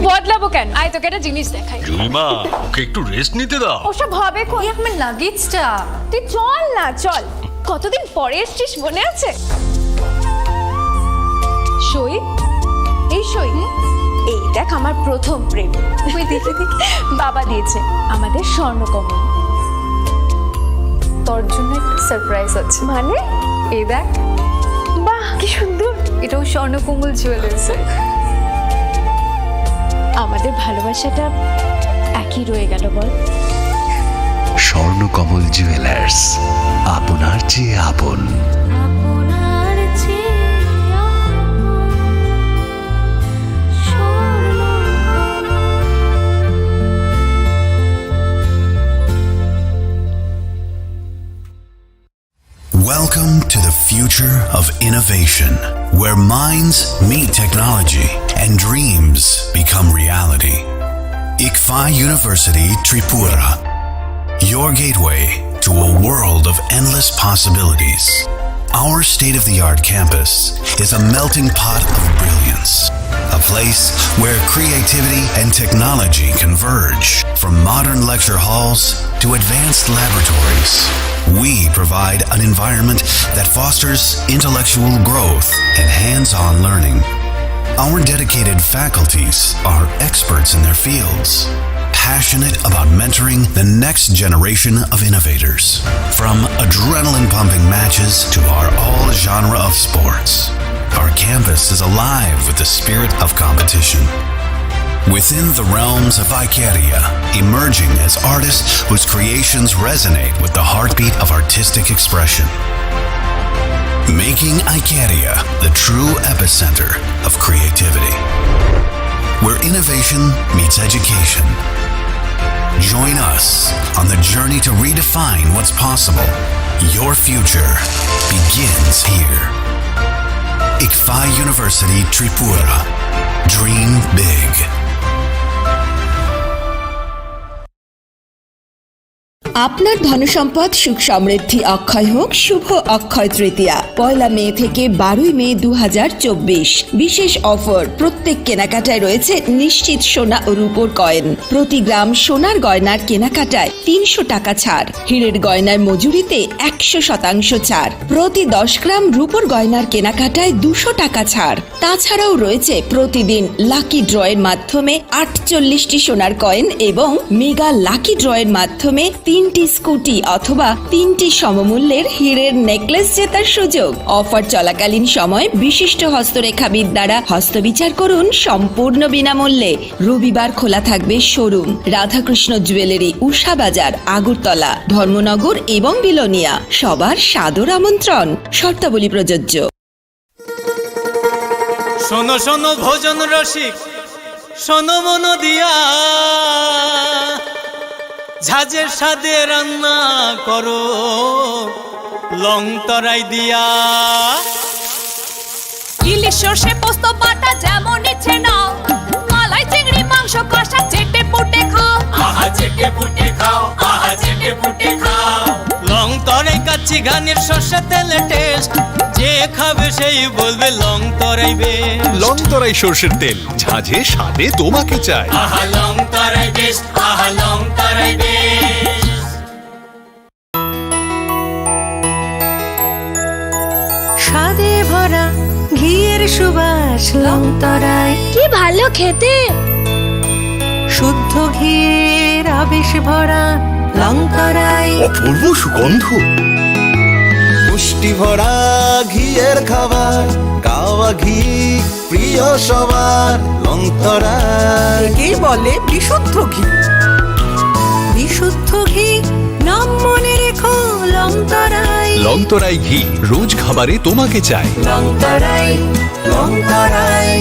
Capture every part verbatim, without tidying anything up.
বদলাবো কেন? আয়, তোকে একটা জিনিস দেখাই। জুলিমা, ওকে একটু রেস্ট নিতে দাও। ওসব হবে কোন? এই আমার লাগেজটা। তুই চল না, চল। কতদিন পরে এসছিস, মনে আছে? সই, এই সই। এই দেখ, আমার প্রথম প্রেম। ওই দেখে দেখে বাবা দিয়েছে আমাদের স্বর্ণকমল। তোর জন্য একটা সারপ্রাইজ আছে। মানে? এই দেখ। বাহ, কি সুন্দর। এটাও স্বর্ণকমল জুয়েলার্স। আমাদের ভালোবাসাটা একই রয়ে গেল, বল? স্বর্ণকমল জুয়েলার্স, আপনার চেয়ে আপন। আপনার চেয়ে আপন। Swarnakamal. Welcome to the future of innovation, where minds meet technology and dreams become reality. ICFAI University Tripura, your gateway to a world of endless possibilities. Our state-of-the-art campus is a melting pot of brilliance, a place where creativity and technology converge, from modern lecture halls to advanced laboratories. We provide an environment that fosters intellectual growth and hands-on learning. Our dedicated faculties are experts in their fields, passionate about mentoring the next generation of innovators. From adrenaline-pumping matches to our all-genre of sports, our campus is alive with the spirit of competition. Within the realms of Icaria, emerging as artists whose creations resonate with the heartbeat of artistic expression. Making Icaria the true epicenter of creativity, where innovation meets education. Join us on the journey to redefine what's possible. Your future begins here. ICFAI University Tripura. Dream big. আপনার ধনসম্পদ সুখ সমৃদ্ধি অক্ষয় হোক শুভ অক্ষয় তৃতীয়া। পয়লা মে থেকে বারোই মে দু হাজার চব্বিশ। বিশেষ অফার, প্রত্যেক কেনাকাটায় রয়েছে নিশ্চিত সোনা ও রূপোর কয়েন। প্রতি গ্রাম সোনার গয়নার কেনাকাটায় তিনশো টাকা ছাড়, হীরের গয়নার মজুরিতে একশো শতাংশ ছাড়, প্রতি দশ গ্রাম রূপোর গয়নার কেনাকাটায় দুশো টাকা ছাড়। তাছাড়াও রয়েছে প্রতিদিন লাকি ড্রয়ের মাধ্যমে আটচল্লিশটি সোনার কয়েন এবং মেগা লাকি ড্রয়ের মাধ্যমে তিনটি স্কুটি অথবা তিনটি সমমূল্যের হীরের নেকলেস জেতার সুযোগ। অফার চলাকালীন সময় বিশিষ্ট হস্তরেখাবিদ দ্বারা হস্তবিচার করুন সম্পূর্ণ বিনামূল্যে। রবিবার খোলা থাকবে শোরুম। রাধাকৃষ্ণ জুয়েলারি, উষা বাজার, আগরতলা, ধর্মনগর এবং বিলোনিয়া। সবার সাদর আমন্ত্রণ। শর্তাবলী প্রযোজ্য। শোনো শোনো ভোজন রসিক, শোনো মন দিয়া, ঝাঁঝের স্বাদে রান্না করো লং তরাই দিয়া। ইলিশ সর্ষে পোস্ত বাটা যেমন ইচ্ছে নাও, মালাই চিংড়ি মাংস কষা চেটে পুটে খাও। আহা চেটে পুটে খাও, আহা চেটে পুটে খাও। লং তরাই কাচ্চি ঘানির সর্ষে তেলে টেস্ট, যে খাবে সেই বলবে Longtharai best. Longtharai সর্ষের তেল, ঝাঁঝে স্বাদে তোমাকে চাই। আহা লং তরাই বেস্ট, আহা লং তরাই বেস্ট। স্বাদে ভরা ঘিয়ের সুবাস লং তরাই। কি ভালো খেতে। শুদ্ধ ঘিয়ের আবেশ ভরা লং তরাই। অপূর্ব সুগন্ধ। পুষ্টি ভরা ঘিয়ের খাবার, গাওয়া ঘি প্রিয় সবার, লং তরাই। একেই বলে বিশুদ্ধ ঘি। বিশুদ্ধ ঘি নাম মনে রেখো লং তরাই। লং তরাই ঘি রোজ খাবারে তোমাকে চাই। লং তরাই, লং তরাই,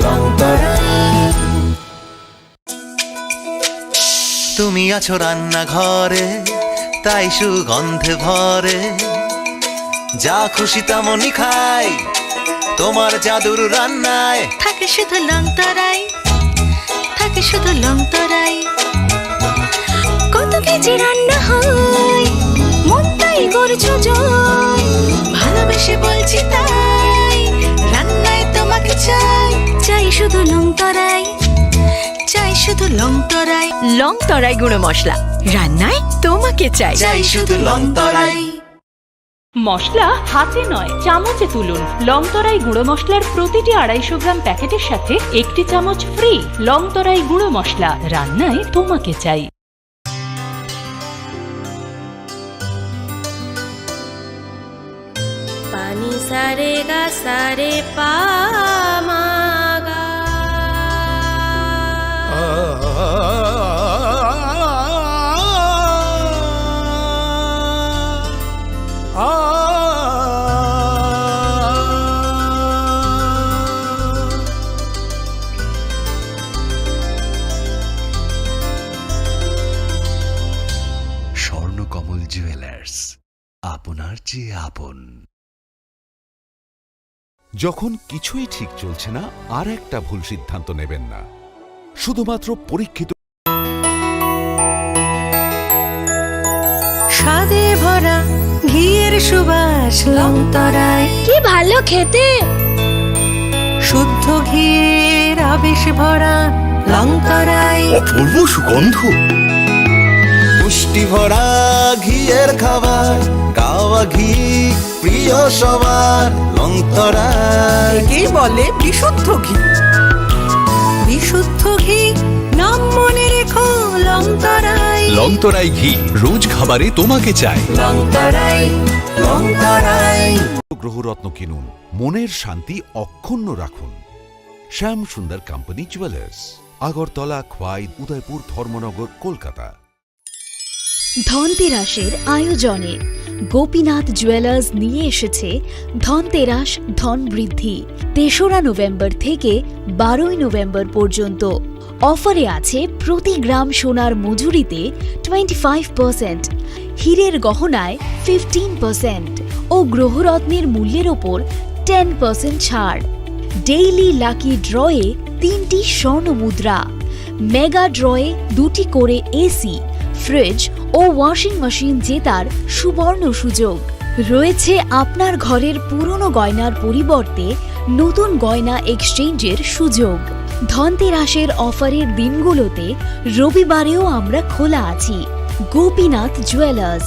লং তরাই। তুমি আছো রান্নাঘরে, তাই সুগন্ধে ভরে। যা খুশি তেমনই খাই, তোমার জাদুর রান্নায়। থাকে শুধু লং তরাই, থাকে শুধু লং তরাই। কত কেজি রান্না হয়, মনটাই করছো জয়। ভালোবেসে বলছি তাই, রান্নায় তোমাকে চাই, চাই শুধু লং তরাই। শুধু লং তরাই। লং তরাই গুঁড়ো মশলা, রান্নায় তোমাকে চাই। চাই শুধু লং তরাই। মশলা হাতে নয়, চামচে তুলুন। লং তরাই গুঁড়ো মশলার প্রতিটি আড়াইশো গ্রাম প্যাকেটের সাথে একটি চামচ ফ্রি। লং তরাই গুঁড়ো মশলা, রান্নায় তোমাকে চাই। Pani sare ga sare pa ma ga. Swarnakamal jewellers, আপনার চেয়ে আপন। যখন কিছুই ঠিক চলছে না, আর একটা ভুল সিদ্ধান্ত নেবেন না। শুধুমাত্র পরীক্ষিত স্বাদে ভরা ঘিয়ের সুবাস লং তরাই। কি ভালো খেতে! শুদ্ধ ঘিয়ের আবেশ ভরা লং তরাই। অপূর্ব সুগন্ধ। পুষ্টি ভরা ঘিয়ের খাবার, গাওয়া ঘি প্রিয় সবার, লং তরাই। একেই বলে বিশুদ্ধ ঘি। বিশুদ্ধ ঘি, নাম মনে রেখো লং তরাই। লং তরাই ঘি, রোজ খাবারে তোমাকে চাই। লং তরাই, লং তরাই। গ্রহরত্ন কিনুন, মনের শান্তি অক্ষুণ্ণ রাখুন। শ্যাম সুন্দর কোম্পানি জুয়েলার্স, আগরতলা, খোয়াই, উদয়পুর, ধর্মনগর, কলকাতা। ধনতেরাসের আয়োজনে গোপীনাথ জুয়েলার্স নিয়ে এসেছে ধনতেরাস ধন বৃদ্ধি। তেসরা নভেম্বর থেকে বারোই নভেম্বর পর্যন্ত অফারে আছে প্রতি গ্রাম সোনার মজুরিতে টোয়েন্টি ফাইভ পার্সেন্ট, হীরের গহনায় ফিফটিন পার্সেন্ট ও গ্রহরত্নের মূল্যের ওপর টেন পার্সেন্ট ছাড়। ডেইলি লাকি ড্রয়ে তিনটি স্বর্ণ মুদ্রা, মেগা ড্রয়ে দুটি করে এসি, ফ্রিজ ও ওয়াশিং মেশিন জেতার সুবর্ণ সুযোগ। রয়েছে আপনার ঘরের পুরনো গয়নার পরিবর্তে নতুন গয়না এক্সচেঞ্জের সুযোগ। ধনতেরাসের অফারের দিনগুলোতে রবিবারেও আমরা খোলা আছি। গোপীনাথ জুয়েলার্স,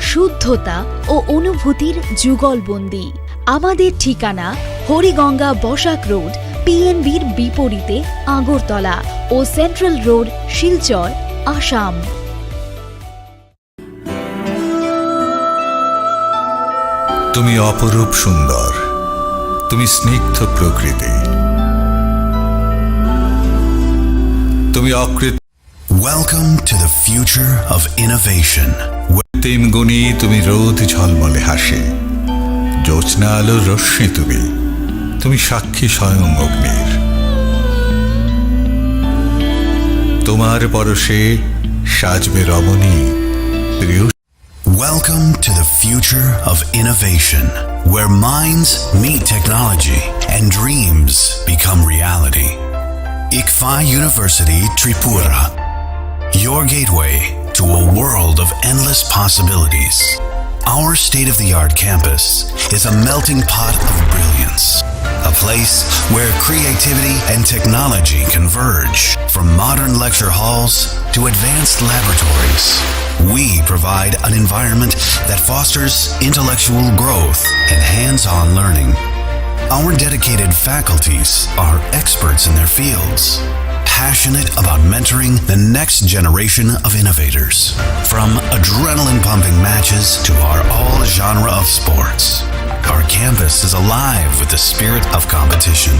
শুদ্ধতা ও অনুভূতির যুগলবন্দি। আমাদের ঠিকানা হরিগঙ্গা বসাক রোড, পিএনবির বিপরীতে আগরতলা ও সেন্ট্রাল রোড, শিলচর, আসাম। তুমি অপরূপ সুন্দর, তুমি স্নিগ্ধ প্রকৃতি, তুমি অকৃত্রিম। Welcome to the future of innovation. কৃত্রিম গুণী তুমি, রোদ ঝলমলে হাসি, জ্যোৎস্না আলোর রশ্মি তুমি, তুমি সাক্ষী স্বয়ং অগ্নির। তোমার পরশে সাজবে রমণী, প্রিয়। Welcome to the future of innovation, where minds meet technology and dreams become reality. Ikfa University Tripura, your gateway to a world of endless possibilities. Our state-of-the-art campus is a melting pot of brilliance, a place where creativity and technology converge. From modern lecture halls to advanced laboratories, we provide an environment that fosters intellectual growth and hands-on learning. Our dedicated faculties are experts in their fields, passionate about mentoring the next generation of innovators. From adrenaline-pumping matches to our all-genre of sports, our campus is alive with the spirit of competition.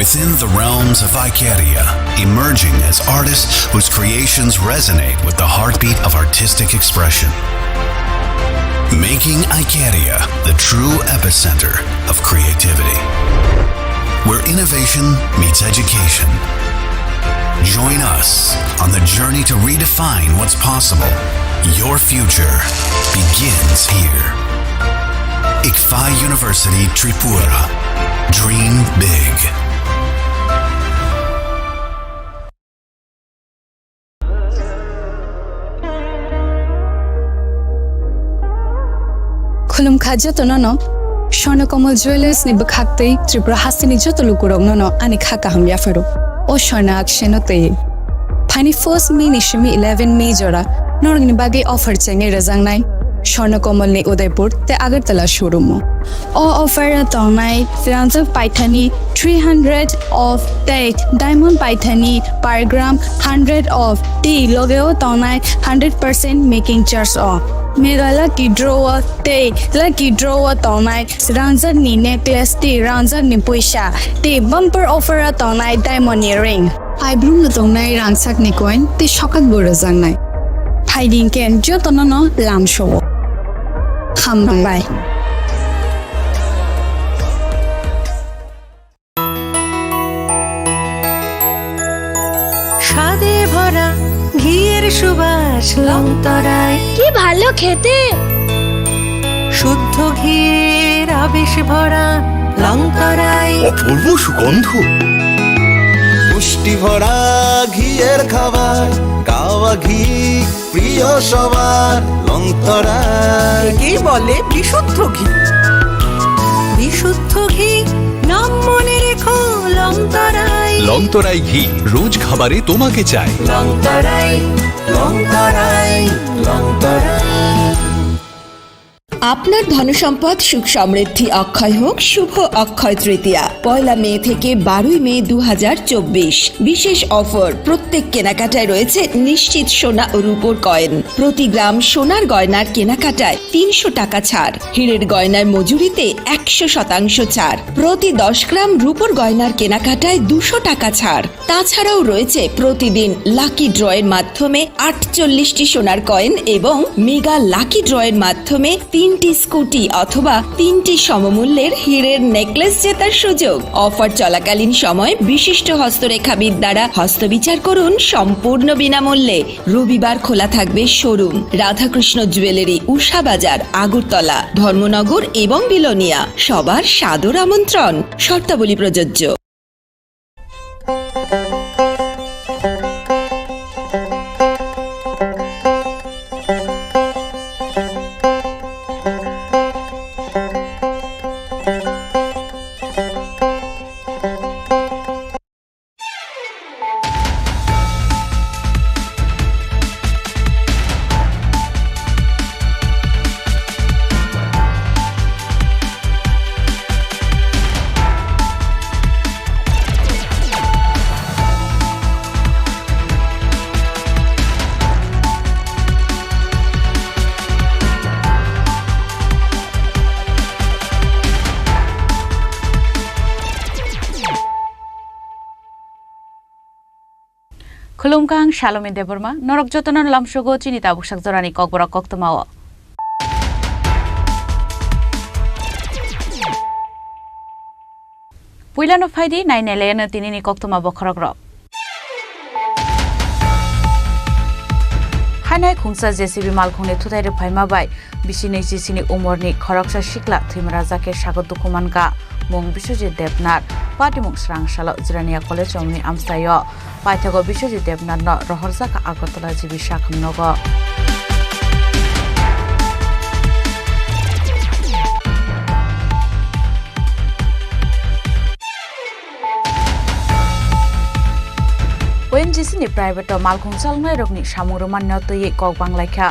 Within the realms of Icaria, emerging as artists whose creations resonate with the heartbeat of artistic expression. Making Icaria the true epicenter of creativity, where innovation meets education. Join us on the journey to redefine what's possible. Your future begins here. Ikfa University Tripura. Dream big. Khulumkha jotono no, Swarna Kamal Jewellers ni bwkhaktwi Tripura hasteni joto lukurokno no ani kha kaham yapharo. O Swarna Akshay no twi. Phaini first May ni simi eleven May jora norokni bagwi offer chengwi rwjaknai Swarna Kamal ni Udaipur tei Agartala showroom o. O offer o tongnai rangjak paithani three hundred off tei diamond paithani per gram hundred off tei loge o tongnai hundred percent making charge o. Mega lucky draw o tei lucky draw o tongnai rangjak ni necklace tei rangjak ni puisa tei bumper offer o tongnai diamond ni ring. Phaibrum no tongnai rangchak ni coin tei sokak bo rwjaknai. Phaidi hwnkhe jotono no lamsao. Hambai. স্বাদে ভরা ঘিয়ের সুবাস লংতরাই। কি ভালো খেতে। শুদ্ধ ঘিয়ের আবেশ ভরা লংতরাই। অপূর্ব সুগন্ধ। পুষ্টি ভরা ঘিয়ের খাবার, গাওয়া ঘি প্রিয় সবার, লংতরাই। একেই বলে বিশুদ্ধ ঘি। বিশুদ্ধ ঘি, নাম মনে রেখো লংতরাই। লংতরাই ঘি, রোজ খাবারে তোমাকে চাই। লংতরাই, লংতরাই, লংতরাই। আপনার ধনসম্পদ সুখ সমৃদ্ধি অক্ষয় হোক শুভ অক্ষয় তৃতীয়া, পয়লা মে থেকে বারোই মে দু হাজার চব্বিশ। বিশেষ অফার, প্রত্যেক কেনাকাটায় রয়েছে নিশ্চিত সোনা ও রূপোর কয়েন। প্রতি গ্রাম সোনার গয়নার কেনাকাটায় তিনশো টাকা ছাড়, হীরের গয়নার মজুরিতে একশো শতাংশ ছাড়, প্রতি দশ গ্রাম রূপোর গয়নার কেনাকাটায় দুশো টাকা ছাড়। তাছাড়াও রয়েছে প্রতিদিন লাকি ড্রয়ের মাধ্যমে আটচল্লিশটি সোনার কয়েন এবং মেগা লাকি ড্রয়ের মাধ্যমে তিনটি স্কুটি অথবা তিনটি সমমূল্যের হীরের নেকলেস জেতার সুযোগ। অফার চলাকালীন সময় বিশিষ্ট হস্তরেখাবিদ দ্বারা হস্তবিচার করুন সম্পূর্ণ বিনামূল্যে। রবিবার খোলা থাকবে শোরুম, রাধাকৃষ্ণ জুয়েলারি, উষা বাজার, আগরতলা, ধর্মনগর এবং বিলোনিয়া। সবার সাদর আমন্ত্রণ। শর্তাবলী প্রযোজ্য। Khulumkha, ang Salome Debbarma, norok jotono lamsogo chini tabuksak jorani kokborok koktwmao. Puilano phaidi, nainailayano tinini koktwma bokhorokrok. Hainai khungsa J C B malkhungni thutai rwphaima bai bisi naichi sini umorni khoroksa sikla thwimara jake sago dukhu mankha. Mung Biswajit Debnath, patimung srang salo Jirania College romni amchaio. Paithago Biswajit Debnathno rohorjakha Agartala G B sakham nogo. O N G C ni private o malkhung chaloknairokni samung rwmani no twiwi kok banglaikha.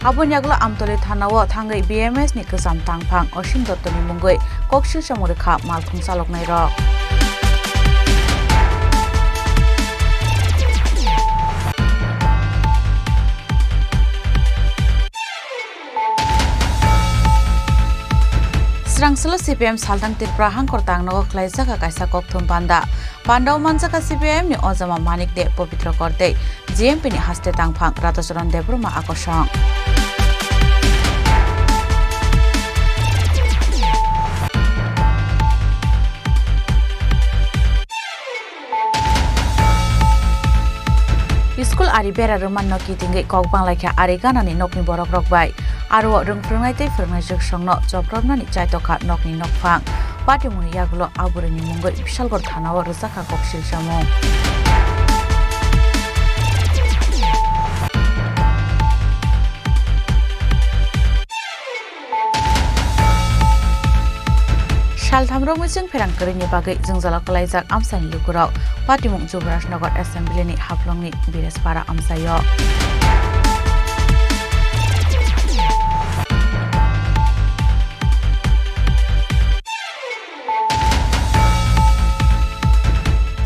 Aboni yagulo Amtoli thana o thangwi B M S ni kwcham tangphang Osim Dotto ni mungwi koksil chamung rwkha malkhung chaloknairok. Srangsalo C P M Salthang Tripura hangkor tang nogo khlaijak kaisa kokthum panda. Pandao manjak C P M ni ojama Manik De, Pobitro Kor tei G M P ni haste tangphang Radhacharan Debbarma akosong. School ari bera rwmani no kitingwi kok banglaikha ari ganani nokni borokrok bai. Aro o rwng phwrwngnai tei phwrwngnai jwksongno chopropnani chaitokha nokni nokphang. Patimungni yagulo a bwrwini mungwi Bisalgor thanao rwjakha koksil chamung. Saltham Muchung pherang kwrwini bagwi jwngjalo kwlaijak amchaini lukurok. Patimung Jubrajnagar Assembly ni Haflongni Birespara amchaio.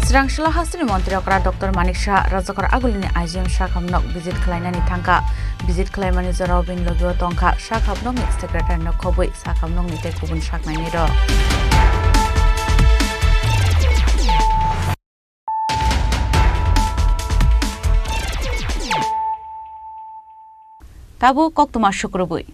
Swrangshalo hasteni montri okra Doctor Manik Saha Rajakhor Agulini I G M sakhamnok visit khlainani thangkha. Visit khlaimani jorao bini logio tongkha sakhamnokni secretary no khobwi sakhamnokni tei kubun saknainirok. Tabuk koktwma sukrubwi.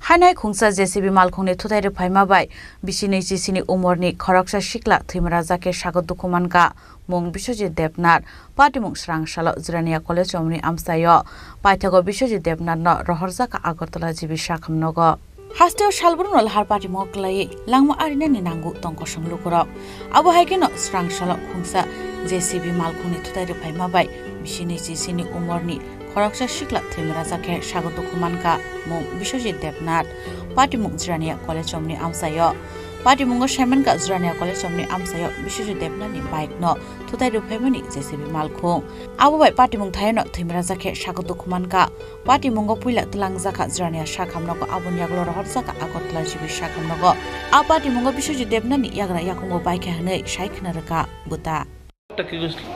Hainai khungsa J C B malkhungni thutai rwphaima bai bisi nui chisini umorni khoroksa sikla thwimara jakhe sago dukhu mankha. Mung Biswajit Debnath, patimung swrang salo Jirania College romni amchaio. Paithago Biswajit Debnathno rohorjakha Agartala G B sakhamnogo. Hasteo salbrumno lahar patimung klaiwi langma arinani nango tong kosong lukurok. Abo hai kheno swrang salo khungsa J C B malkhungni thutai rwphaima bai bisi nui chisini umorni khoroksa sikla thwimara jakhe sago dukhu mankha mung Biswajit Debnath, patimung Jirania College romni amchaio. Patimungo saimankha Jirania College romni amchaio Biswajit Debnathni bike no thutai rwphaimani J C B malkhung. Abo bai patimung thaino thwimara jakhe sago dukhu mankha. Patimungo puila twlangjakha Jirania sakhamnogo, aboni yagulo rohorjakha Agartala G B sakhamnogo. A patimungo Biswajit Debnathni yagra yakungo baikha hwnwi sai khna rwkha bwta. একটা কি হয়েছিল?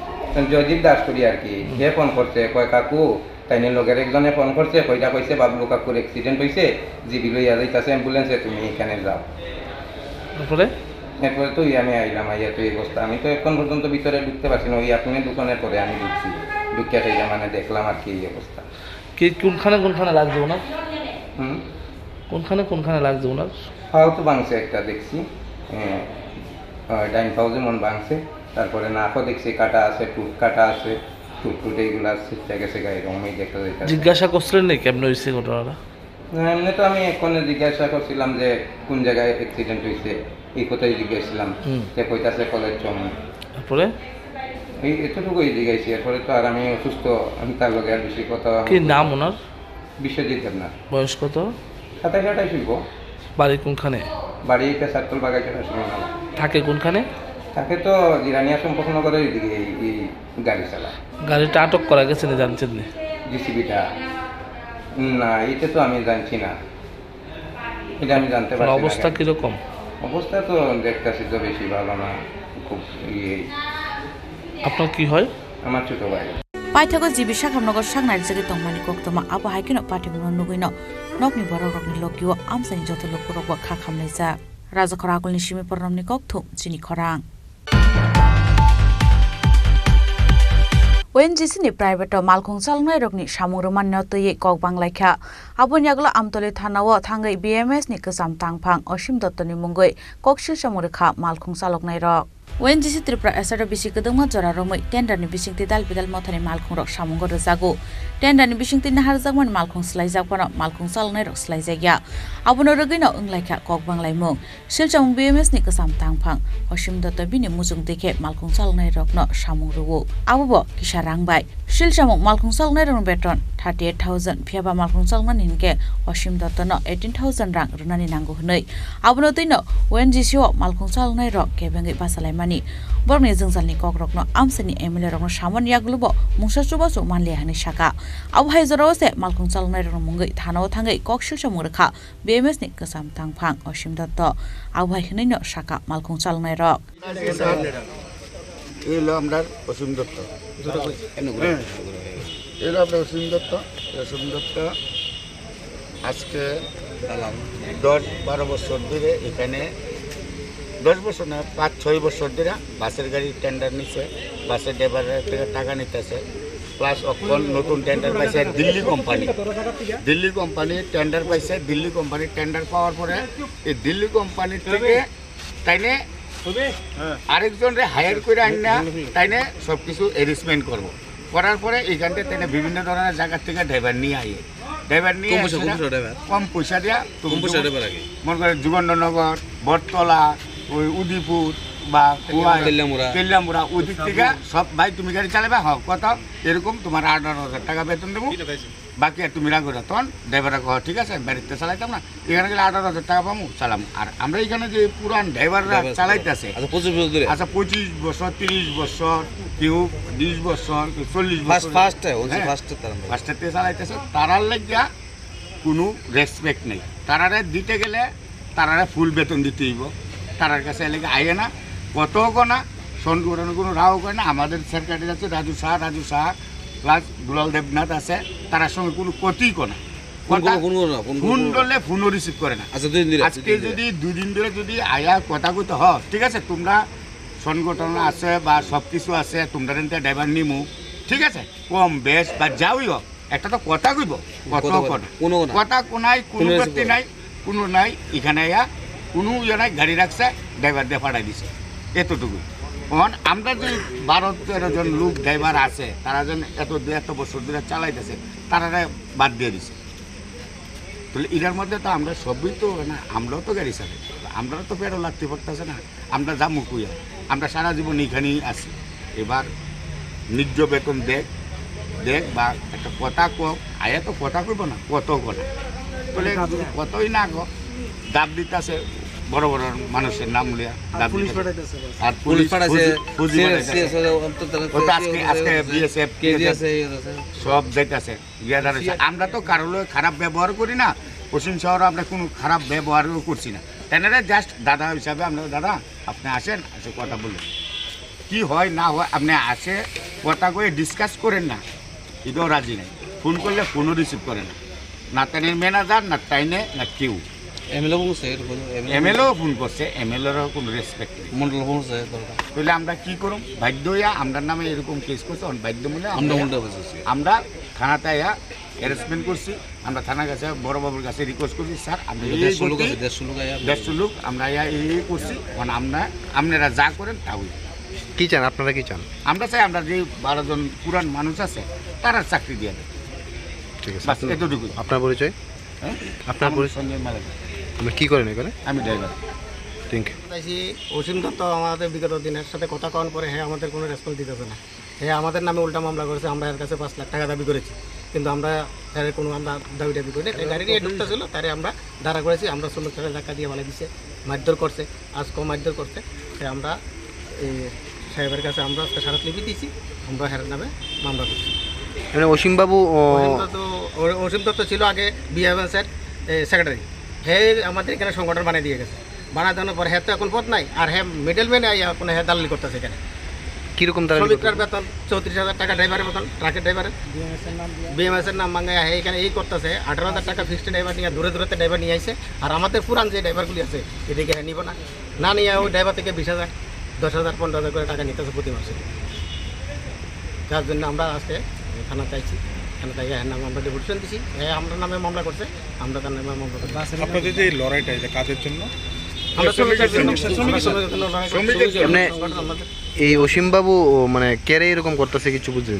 জয়দীপ দাস করি আর কি, হুম। সে ফোন করছে, কয়, "কাকু, তাইনের লগের একজনে ফোন করছে, কইটা কইছে বাবলু কাকুর অ্যাক্সিডেন্ট হইছে, জিবি লইয়া যাইতাছে অ্যাম্বুলেন্সে, তুমি এখানে যাও।" তারপরে? এরপরে তো ওই আমি আইলাম, আইয়া তো এই অবস্থা। আমি তো এখন পর্যন্ত ভিতরে ঢুকতে পারছি না, ওই আপনি দোকানের পরে আমি ঢুকছি, ঢুকিয়া সেই মানে দেখলাম আর কি এই অবস্থা। কি, কোনখানে কোনখানে লাগছে ওনার? হুম? কোনখানে কোনখানে লাগছে ওনার? পাও তো ভাঙছে একটা দেখছি, হ্যাঁ, আহ, ডাইন পাও যেমন ভাঙছে, তারপরে নাকও দেখছি কাটা আছে, ঠুট কাটা আছে, ঠুট ঠুট এইগুলা ছিটকে গেছে গায়ে, এরকমই দেখা যাইতাছে। জিজ্ঞাসা করছিলেন নাকি কেমনে হয়েছে ঘটনাটা? না, এমনি তো আমি এক্ষণে জিজ্ঞাসা করছিলাম যে কোন জায়গায় অ্যাক্সিডেন্ট হয়েছে, এই কথাই জিজ্ঞাসা ছিলাম। হুম। যে কইতাছে কলেজ চমন। তারপরে? এই এতটুকুই জিজ্ঞাসি, এরপরে তো আর আমি অসুস্থ, আমি তার লগে আর বেশি কথা কি নাম ওনার? বিশ্বজিৎ দেবনাথ। বয়স কত? সাতাইশ আঠাইশ হইব। বাড়ি কোনখানে? বাড়ি পেশারতল বাগাইছড়া সুরমালা। থাকে কোনখানে? থাকে তো জিরানিয়া সম্পর্কনগরের ওইদিকে, এই, এই গাড়ি চালা। গাড়িটা আটক করা গেছে না জানছেন না? জিসিবিটা? না, এটা তো আমি জানছি না। এটা আমি জানতে পারছি না। অবস্থা কিরকম? অবস্থা তো দেখতেছি তো বেশি ভালো না, খুব ইয়ে। আপনার কি হয়? আমার ছোট ভাই। Paithago G B sakhamnogo saknai jagwi tongmani koktwma, abo hai kheno patimungno nugwino nokni borokrokni logio amchaini joto lukurokbo kha khamlaijak. Rajakhor akulni simi pornomni kokthum chini khorang. O N G C ni private o malkhung chaloknairokni samung rwmani no twiwi kok banglaikha. Aboni yagulo Amtoli thana o thangwi B M S ni kwcham tangphang Osim Dotto ni mungwi kok silsamung rwkha malkhung chaloknairok. O N G C Tripura State o bisi kwdwkma jora romwi tender ni bisingtwi dal bidal mothani malkhungrok samungo rwjago. Tender ni bisingtwi naharjakmani malkhung swlaijak phano malkhung chaloknairok swlaijakya. Abono rwgwino wnglaikha kok banglaimung. Silchamung B M S ni kwcham tangphang Osim Dotto bini muchung twi khe malkhung chaloknairokno samung rwo. Abobo kisa rang bai. Silchamung malkhung chaloknairokni beton thirty eight thousand, phiyaba malkhung chaloknani hinkhe Osim Dottono eighteen thousand rang rwnani nango hwnwi. Abono twino O N G C o malkhung chaloknairok kebengwi bachalaimani. Borokni jwngjalni kokrokno amchaini M L A rokno samani yagulobo mungsa chubachu manliya hwnwi sakha. Abo hai jorao se malkhung chaloknairokni mungwi thana o thangwi kok silchamung rwkha B M S ni kwcham tangphang Osim Dotto. Abo hai hwnwino sakha malkhung chaloknairok. এই হলো আমরা অসীম দত্ত। হ্যাঁ। এই হলো আমরা অসীম দত্ত। অসীম দত্ত আজকে দশ বারো বছর ধরে এখানে, দশ বছর না, পাঁচ ছয় বছর ধরে বাসের গাড়ির টেন্ডার নিছে, বাসের ড্রাইভারের থেকে টাকা নিতেছে। প্লাস অখন নতুন টেন্ডার পাইছে দিল্লি কোম্পানি, দিল্লি কোম্পানি টেন্ডার পাইছে, দিল্লি কোম্পানি টেন্ডার পাওয়ার পরে এই দিল্লি কোম্পানির থেকে তাইনে আরেকজনরে হায়ার করে আন না, তাইনে সব কিছু অ্যারেঞ্জমেন্ট করবো। করার পরে এইখান থেকে তাইনে বিভিন্ন ধরনের জায়গা থেকে ড্রাইভার নিয়ে আইয়ে, ড্রাইভার নিয়ে কম পয়সা, এসে কম না, পয়সা ড্রাইভার? কম পয়সা দিয়া তুমি কম পয়সা যুগ-, ড্রাইভার আগে? মনে করে যুগন্ধরনগর, বটতলা, ওই উদয়পুর বা খোয়াই, তেলিয়ামুড়া। তেলিয়ামুড়া, ওই দিক থেকে সব, "ভাই, তুমি গাড়ি চালাবা?" "হ্যাঁ।" "কত?" "এরকম, তোমার আঠারো হাজার টাকা বেতন দেবো, বাকি আর তুমি রাখো না।" তখন ড্রাইভাররা কয়, "ঠিক আছে, আমি বাড়িতে চালাইতাম না, এখানে গেলে আঠারো হাজার টাকা পাবো, চালাম।" আর আমরা এখানে যে পুরান ড্রাইভাররা ড্রাইভার চালাইতেছে, আচ্ছা, পঁচিশ বছর ধরে। আচ্ছা, পঁচিশ বছর, তিরিশ বছর, কেউ বিশ বছর, কেউ চল্লিশ ফার্স্ট, বছর। ফার্স্ট, ওই যে হ্যাঁ, ফার্স্ট তারা। ফার্স্টের থেকে চালাইতেছে, তারার লাগিয়া কোনো রেসপেক্ট নেই। তারারে দিতে গেলে তারারে ফুল বেতন দিতে হইব, তারার কাছে এলাকা আইয়ে না, কত না, সংগঠন কোনো রাও করে না। আমাদের সেক্রেটারি আছে রাজু শাহ, রাজু শাহ প্লাস দুলাল দেবনাথ আছে, তারার সঙ্গে কোনো ক্ষতি করে না। ফোন কথা, করো, ফোন করো না, ফোন ফোন করো না। করলে ফোনও রিসিভ করে না। আচ্ছা, দুই দিন ধরে, আজকে দুই দিন ধরে। যদি দুই দিন ধরে যদি আয়া কথা কইতে হ, ঠিক আছে, তোমরা সংগঠন আছে বা সব কিছু আছে, তোমরা ড্রাইভার নিমু, ঠিক আছে, কম বেশ বা যাওই হোক, একটা তো কথা কইব, কত কথা বলে? কয় না। কোনো না। কথা কোনাই, কোনো কোনো রেসিভ ব্যক্তি করে না। নাই, কোনো নাই, এখানে আয়া কোনো ইয়ে নাই, গাড়ি রাখছে, ড্রাইভার দিয়ে পাঠাই দিছে, এতটুকু। এখন আমরা যে বারো তেরো জন লোক ড্রাইভার আছে, তারা যেন এত দু এত বছর ধরে চালাইতেছে, তারা বাদ দিয়ে দিছে। তাহলে এটার মধ্যে তো আমরা সবই তো না, আমরাও তো গাড়ি চালাই, আমরা তো পেট্রোল লাগতে পারতেছে না। আমরা যাবো কই আর? আমরা সারা জীবন এখানেই আছি। এবার ন্যায্য বেতন দেখ, দেখ বা একটা কথা ক, আয়া তো কথা কইব না, কত কথা। তাহলে যদি কতই না ক, দাব দিতাছে বড় বড় মানুষের নাম লিয়া, আর দাব পুলিশ দিতাছে। পাঠাইতেছে, বাস। আর পুলিশ পুলিশ পাঠাইছে, পুজি, পুজি সিএস, পাঠাইতেছে। সিএস, ও তো তারা ও তো আজকে, সিএস, আজকে সিএস, বিএসএফ, কেজিএস, বিএসএফ, এই আছে। সব যাইতাছে। গিয়া দাঁড়াইছে। আচ্ছা। আমরা তো কারো লগে খারাপ ব্যবহার করি না, অসীম শহরে আমরা কোনো খারাপ ব্যবহারও করছি না। এনারা জাস্ট দাদা হিসাবে আমরা, "দাদা, আপনি আসেন, এসে কথা বলুন, কি হয় না হয়, আপনি আসে কথা কয়ে ডিসকাস করেন না।" এটাও রাজি নাই। ফোন করলে ফোনও রিসিভ করে না, না তাইনের ম্যানেজার, না তাইনে, না কেউ। এমএলএ ফোন করছে, এরকম এমএলএ এমএলএও ফোন করছে, এমএলএরও কোনো রেসপেক্ট নেই। মন্ডল ফোন করছে, দরকার। তাহলে আমরা কি করুম? বাধ্য হইয়া আমরার নামে এরকম কেস করছে, এখন বাধ্য মনে আমরা আমরা উল্টা বুঝেছি। আমরা থানাতে আয়া অ্যারেস্টমেন্ট করছি। আমরা থানার কাছে, বড় বাবুর কাছে রিকোয়েস্ট করছি, "স্যার, আমরা এই দেড়শো লোক করছি, আছে, দেড়শো লোক আয়া। দেড়শো লোক, আমরা আয়া এই, এই করছি, এখন আমরা, আপনারা যা করেন তা হইব।" কি চান? আপনারা কি চান? আমরা চাই আমরা যে বারো জন পুরান মানুষ আছে, তারা চাকরি দিয়ে দেয়। ঠিক আছে। বাস, আপনার, এতটুকুই। আপনার পরিচয়? হ্যাঁ? আপনার আমার পরিচয়? সঞ্জয় মালিক। আপনি কি করেন এখানে? আমি ড্রাইভার। Thank you. চাইছি অসীম দত্ত আমাদের বিগত দিনের সাথে কথা কওয়ার পরে হ্যাঁ আমাদের কোনো রেসপন্স দিতেছে না। হ্যাঁ আমাদের নামে উল্টা মামলা করেছে, আমরা এর কাছে পাঁচ লাখ টাকা দাবি করেছি, কিন্তু আমরা এর কোনো আমরা দাবি দাবি করি না। তাই গাড়ি নিয়ে ঢুকতে ছিল, তারে আমরা দাঁড়া করেছি, আমরা শ্রমিক তারে ধাক্কা দিয়ে ফালাই দিছে, মারধর করছে, আজকেও মারধর করছে। তাই আমরা এই সাহেবের কাছে আমরা আজকে স্মারকলিপি দিয়েছি, আমরা হের নামে মামলা করছি। মানে অসীম বাবু, ও, অসীম দত্ত, ও-, অসীম দত্ত ছিল আগে বিএমএস এর, এ, সেক্রেটারি। হে আমাদের এখানে সংগঠন বানিয়ে দিয়ে গেছে। বানা দেওয়ার পর হে তো এখন পদ নাই, আর হে মিডলম্যান আইয়া কোনো হে দালালি করতেছে এখানে। কিরকম দালালি শ্রমিকরার করতেছে? বেতন চৌত্রিশ হাজার টাকা ড্রাইভারের বেতন, ট্রাকের ড্রাইভারের। বিএমএস এর নাম ভাঙাইয়া হে এখানে এই করতেছে, আঠারো হাজার টাকা ফিক্সড ড্রাইভার নিয়ে দূরে দূরে ড্রাইভার নিয়ে আইছে। আর আমাদের পুরান যে ড্রাইভারগুলি আছে, এদিকে হে নিব না, না নিয়ে ওই ড্রাইভার থেকে বিশ হাজার, দশ হাজার, পনেরো হাজার করে টাকা নিতেছে প্রতি মাসে। যার জন্য আমরা আজকে থানা চাইছি, থানা থেকে এর নামে আমরা ডেপুটেশন দিছি, এ আমরা নামে মামলা করছে, আমরা তার নামে মামলা করছি। আপনাদের যে এই লড়াইটা, এটা কাদের জন্য? আমরা শ্রমিকের জন্য। শ্রমিকের জন্য। আমরা শ্রমিকের জন্য লড়াই করছি। শ্রমিকের জন্য। এমনি সংগঠন আমাদের। এই অসীম বাবু, ও, মানে, কেরে এরকম করতেছে কিছু বুঝলেন?